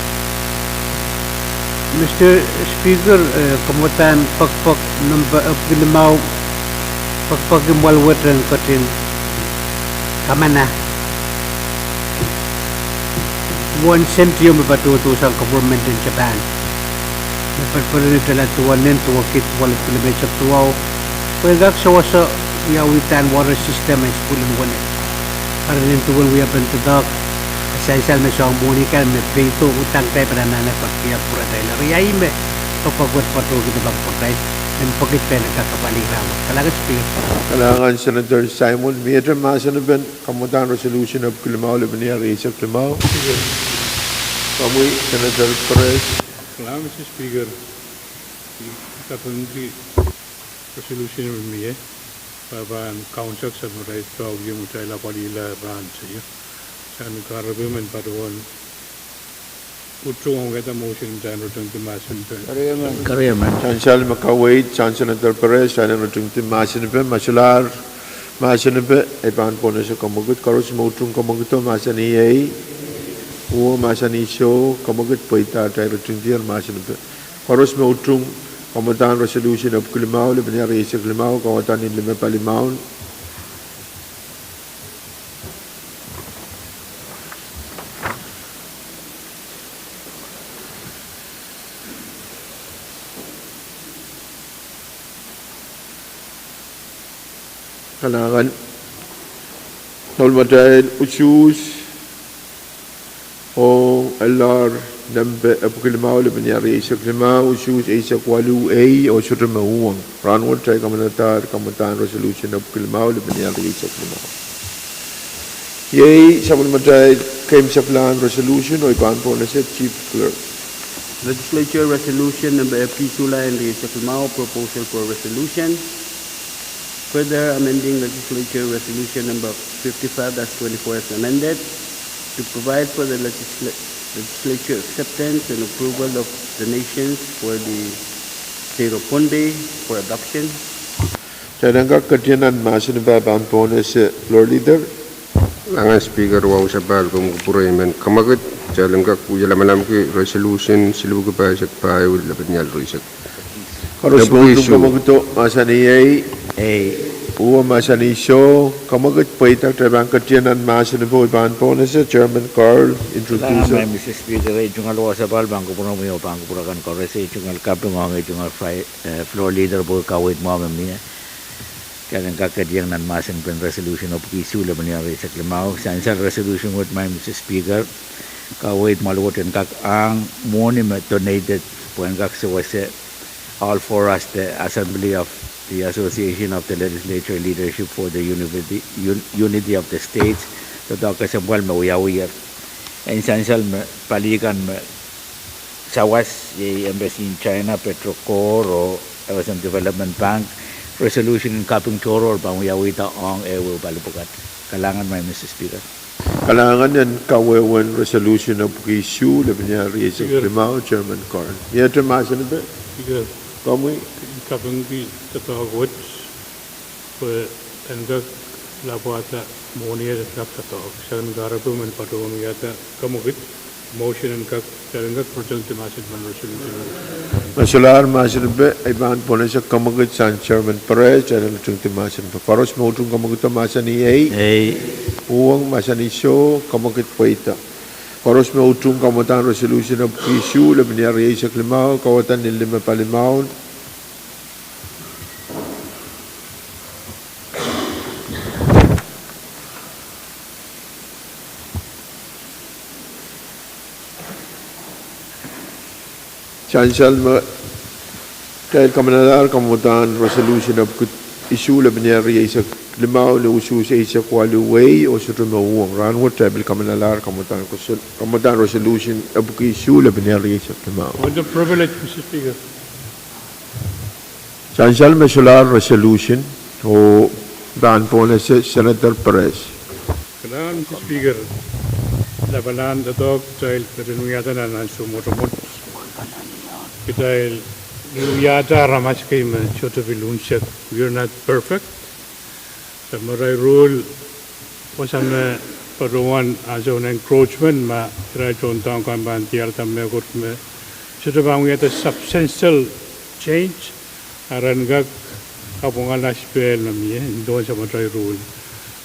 Mister Speaker, eh, kamwadahn pekipek number epwiki limau, pekipek imwal wet en ketin kamana uwen sent ieu me patohdo sang government en Japan, me pelpelen itala duwen nen duwekid waluh pwulimeisek duwau, pwe en kak sewese wiawidahn water system en sukuhl en wene. Eri nin duwen wiepen doadoahk, sansal me soang mwohni kan me peido, udahn kitail pahn anahne pahn wia kupwuratail. Eri ahi me pekipek wet patohdo pahn kupwuratail, en pekipek pahn kak kapwaiada. Kalahngan Speaker. Kalahngan Senator Simon. Miehte mahsen ipen kamwadahn resolution epwiki limau, lepin iar rieisek limau? Komwi Senator Perez. Kalahngan Mister Speaker, I kapingki resolution me mie, pwe pahn kaunseksen me kitail doadoahk ieu me kitail apwalihla rahn teio. Sang kahrepe men patohwan utung ong eda motion, kitail en ritingdi mahsen ipe. Sansal me kaweid sang Senator Perez, kitail en ritingdi mahsen ipe, ma solahr mahsen ipe, I pahn pohnese kamwekid. Koaros me utung kamwekido, mahsanih ei. Uwo, mahsanih soh, kamwekid pweida, kitail ritingdier mahsen ipe. Koaros me utung kamwadahn resolution epwiki limau, lepin iar rieisek limau, kawada ni lime palimaun. Kalahngan. Sapwellimatail usuhs ong L R nempe epwiki limau, lepin iar rieisek limau, usuhs eisek waluh, ei oh sohte me uhwong. Rahnwet kitail kamanadahr kamwadahn resolution epwiki limau, lepin iar rieisek limau. Iei sapwellimatail keimwseklahn resolution, oh I pahn pohnese Chief Clerk. Legislature Resolution number epwiki isuh, lain rieisek limau, proposal for resolution, further amending Legislature Resolution number fifty-five dash twenty-four as amended, to provide for the legisla-, legislature acceptance and approval of donations for the state of Pohnpei for adoption. Kitail en kak ketieng nan mahsen ipe, I pahn pohnese Floor Leader. Kalahngan Speaker, wahu sapahl, komw kupwure men kamwekid, kitail en kak wie lamalamki resolution siluh kepahsek pahieu, lepin iar rieisek. Koaros me utung kamwekido, mahsanih ei. Ei. Uwo, mahsanih soh, kamwekid pweida, kitail pahn ketieng nan mahsen ipe, oh I pahn pohnese Chairman Carl, introducer. Kalahngan Mister Speaker, ei tungoal wahu sapahl pahn kupwuromwi oh pahn kupwur akan koaros. Ei tungoal kaping ong ei tungoal Fri-, eh, Floor Leader pwe kaweid mwahu me mie. Kitail en kak ketieng nan mahsen ipen resolution epwiki isuh, lepin iar rieisek limau. Sansal resolution wet, Maing Mister Speaker, kaweid mwahl wet en kak ahng mwohni me donated pwe en kak sewese Hall Four as the Assembly of the Association of the Legislature Leadership for the Unity, Un-, Unity of the States, doadoahk kesempwal me wiawiher. En sansal me pali kan me sawas, iei Embassy en China, Petro Corps, oh F S M Development Bank, resolution en kaping tohrohr pahn wiawihda ong ehuehu pali pwukat. Kalahngan maing Mister Speaker. Kalahngan. En kawehwehn resolution epwiki isuh, lepin iar rieisek limau, Chairman Corn. Iete mahsen epe? Speaker, komwi. Kapingki doadoahk wet pwe en kak lapwada mwohni eh doadoahk. Sang ni kahrepe men patohwan wiahda kamwekid, motion en kak, en kak roton di mahsen pahn resolution. Me solahr mahsen epe, I pahn pwonese kamwekid sang Chairman Perez, en roton di mahsen epe. Koaros me utung kamwekido mahsanih ei. Ei. Uhwong, mahsanih soh, kamwekid pweida. Koaros me utung kamwadahn resolution epwiki isuh, lepin iar rieisek limau, kauwada ni lime palimaun. Sansal me kitail kamanalahr kamwadahn resolution epwiki isuh, lepin iar rieisek limau, ni usuhs eisek waluh wei, oh sohte me uhwong. Rahnwet kitail pil kamanalahr kamwadahn resol-, kamwadahn resolution epwiki isuh, lepin iar rieisek limau. What a privilege, Mister Speaker. Sansal me solahr resolution, oh pahn pwonese Senator Perez. Kalahngan Mister Speaker, lapalahn doadoahk kitail ketin wiahda nan ansou mwotomwot. Kitail wiahda aramas kei me sohte pil unsek. We are not perfect. Sang me irail ruhl wasa me patohwan ansou en encroachment, ma irail tohndoadoahk kan pahn diarada mehkot me sohte pahn wiahda substantial change, a ren kak kapwungala sipehla mie, ndon sang me irail ruhl.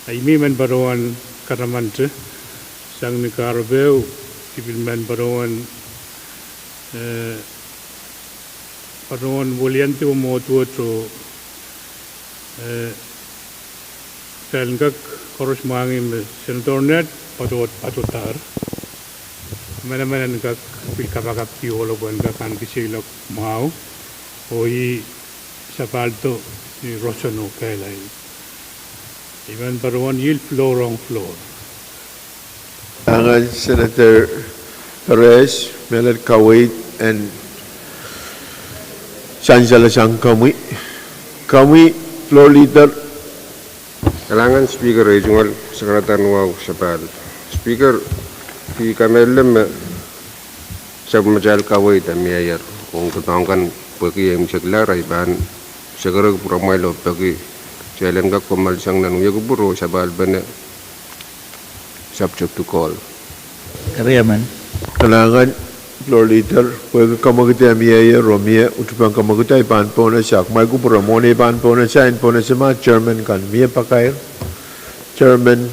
A I men patohwan katamante, sang ni kahrepe I pil men patohwan, eh, patohwan weliandi mwohd wet oh, eh, kitail en kak koaros mwahngih me Senator Ned patohwan patohdahr. Manaman en kak pil kapakapki ohlo pwe en kak ahneki seiloak mwahu, oh ih sapahldo ni roson oh kehlail. I men patohwan yield floor ong floor. Kalahngan Senator Perez, mehlel kaweid en sansalasang komwi. Komwi, Floor Leader. Kalahngan Speaker, ei tungoal sakaradan wahu sapahl. Speaker, I kamehlele me sapwellimatail kaweid mieier ong doadoahk kan pwehki eimwseklahr, I pahn sekerehki pwuramwail oh peki kitail en kak kommoal sang nan wia kupwur oh sapahlpene subject to call. Kalahngan Floor Leader, pwehki kamwekid mieier oh mie utupen kamwekid, I pahn pwonese, kumwail kupwure mwohn ei pahn pwonese, I en pwonese ma chairman kan mie pakair. Chairman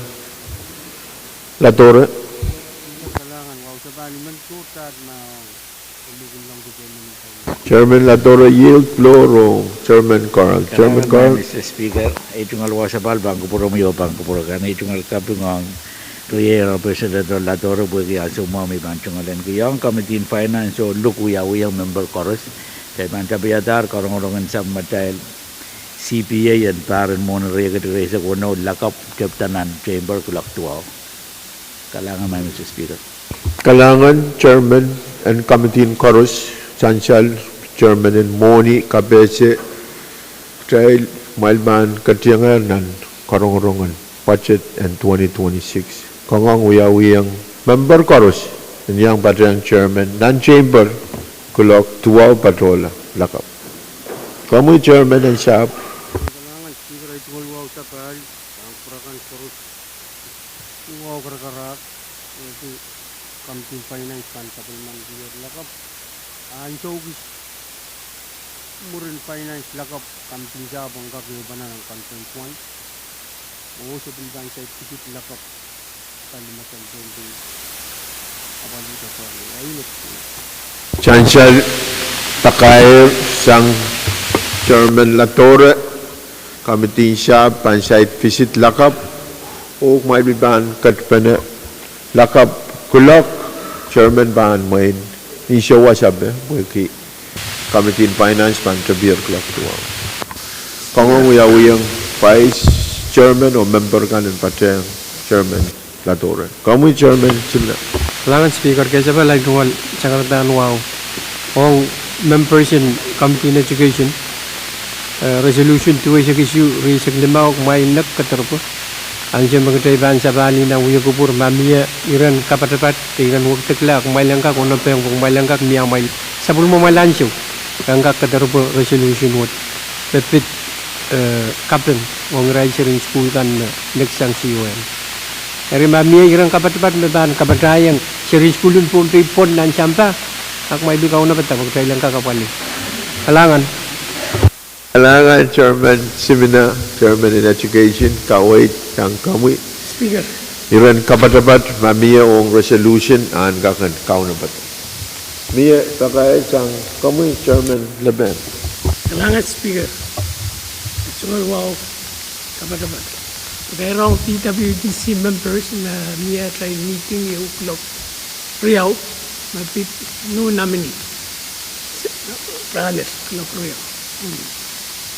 Latore. Chairman Latore, yield floor ong Chairman Carl. Chairman Carl. Mister Speaker, ei tungoal wasapahl pahn kupwuromwi oh pahn kupwur akan. Ei tungoal kaping ong riei Representative Latore pwehki ansou mwahu me I pahn tungoal en kihong Committee en Finance oh luk wiawiong member koaros. Kitail pahn tapihadahr karongorong en sapwellimatail C P A en pahr en mwohni riekid ire eisek weneu lakapw tepda nan chamber kuloak duwau. Kalahngan, Mister Speaker. Kalahngan Chairman en Committee en koaros, sansal Chairman en mwohni, kapehse, kitail, kumwail pahn ketiengehr nan karongorong en budget en twenty twenty-six. Kangoang wiawiong member koaros en iang patehng chairman nan chamber kuloak duwau patohla lakapw. Komwi chairman en sahpw. Kalahngan Speaker, ei tungoal wahu sapahl, pahn kupwur akan koaros wahu karakarahk, eh, Committee en Finance pahn sapwellimanikier lakapw. Ansou kis mwurin Finance lakapw, Committee en sahpw en kak ehupene nan conference wand. Oh se pil pahn site visit lakapw. Sansal pakair sang Chairman Latore, Committee en sahpw pahn site visit lakapw, oh kumwail pil pahn ketpene lakapw kuloak, Chairman pahn mwein nsensuwed sape, pwehki Committee en Finance pahn tepier kuloak duwau. Kangoang wiawihong Vice Chairman oh memper kan en patehng Chairman Ladore. Komwi Chairman Simina. Kalahngan Speaker, kesempwal en tungoal sangaradahnwahu ong members en Committee on Education, eh, resolution duweisek isuh, rieisek limau, kumwail nek kederepwe. Ansou me kitail pahn sapahl nan wia kupwur, ma mie iren kapatapat de iren wekidekla, kumwail en kak onopehng, kumwail en kak mie amwail sapwellimamwail ansou, en kak kederepwe resolution wet me pid, eh, kaping ong irail seri en sukuhl kan me neksang C O M. Eri ma mie iren kapatapat me pahn kapatahieng seri en sukuhl en Pohnpei pwon nan sampah, kumwail pil kaunopada pwe kitail en kak apwalih. Kalahngan. Kalahngan Chairman Simina, Chairman en Education, kaweid sang komwi. Speaker. Iren kapatapat ma mie ong resolution en kak en kaunopada. Mie pakair sang komwi Chairman Lepen. Kalahngan Speaker. Soangen wahu kapatapat. Pakair ong P W D C members me mie atail meeting ieu klok riau, me pid nohn nominee. Rahnwet klok riau.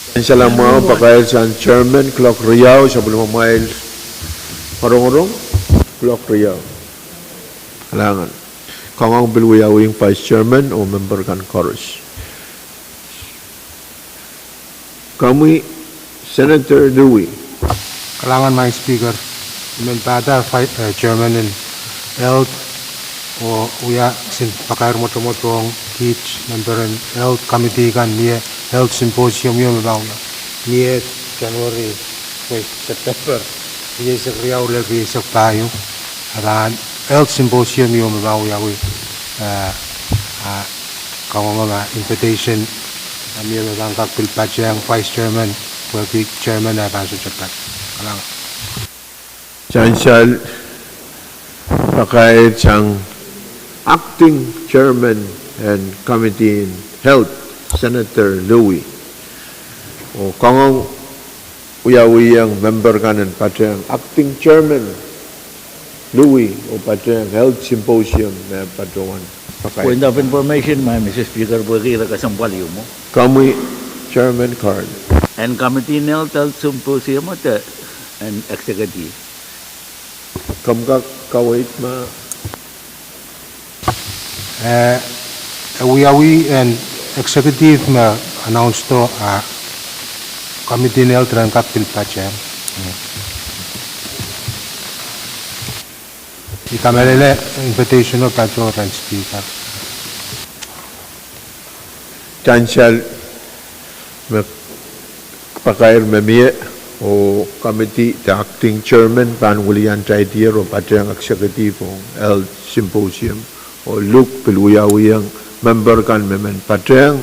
Sansal mwahu pakair sang Chairman klok riau, sapwellimamwail rongorong klok riau. Kalahngan. Kangoang pil wiawihong Vice Chairman oh memper kan koaros. Komwi Senator Louie. Kalahngan Madam Speaker, I men pahda Vice, eh, Chairman en Health oh wia kisin pakair mwotomwot ong kiht memper en Health Committee kan, mie Health Symposium ieu me pahn wia, mie January, wei, September rieisek riau lel rieisek pahieu. Pahn Health Symposium ieu me pahn wiawi, eh, ah, kangoange ma invitation, ah, mie me pahn kak pil patehng Vice Chairman, pwehki Chairman eh pahn sohte pid. Kalahngan. Sansal pakair sang Acting Chairman en Committee en Health, Senator Louie. Oh kangoang wiawihong memper kan en patehng Acting Chairman Louie oh patehng Health Symposium me patohwan pakair. Point of information, Madam Speaker, pwehki re kesempwal ieu mwo. Komwi Chairman Carl. En Committee en Health, Health Symposium, oh de en Executive. Komw kak kaweid ma? Eh, e wiawi en Executive me announce-do, ah, Committee en Health ren kak pil patehng. I kamehlele invitation-o patoh rehn Speaker. Sansal me pakair me mie, oh committee de acting chairman pahn wiliandi tier oh patehng executive ong Health Symposium, oh Luke pil wiawihong memper kan me men patehng,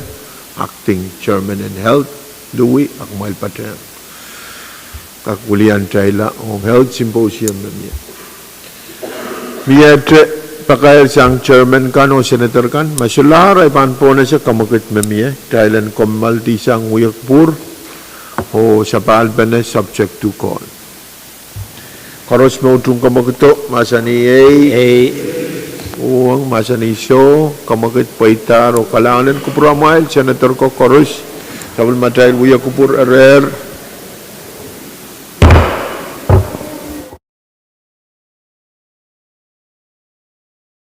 acting chairman en Health, Louie, a kumwail patehng. Kak wiliandi ong Health Symposium me mie. Miehte pakair sang chairman kan oh senator kan, ma solahr ahi pahn pohnese kamwekid me mie, kitail en kommoaldihsang wiekupwur oh sapahlpene subject to call. Koaros me utung kamwekido, mahsanih ei. Ei. Uhwong, mahsanih soh, kamwekid pweidahr oh kalahngan en kupwuramwail senator ko koaros, sapwellimatail wiekupwur erehr.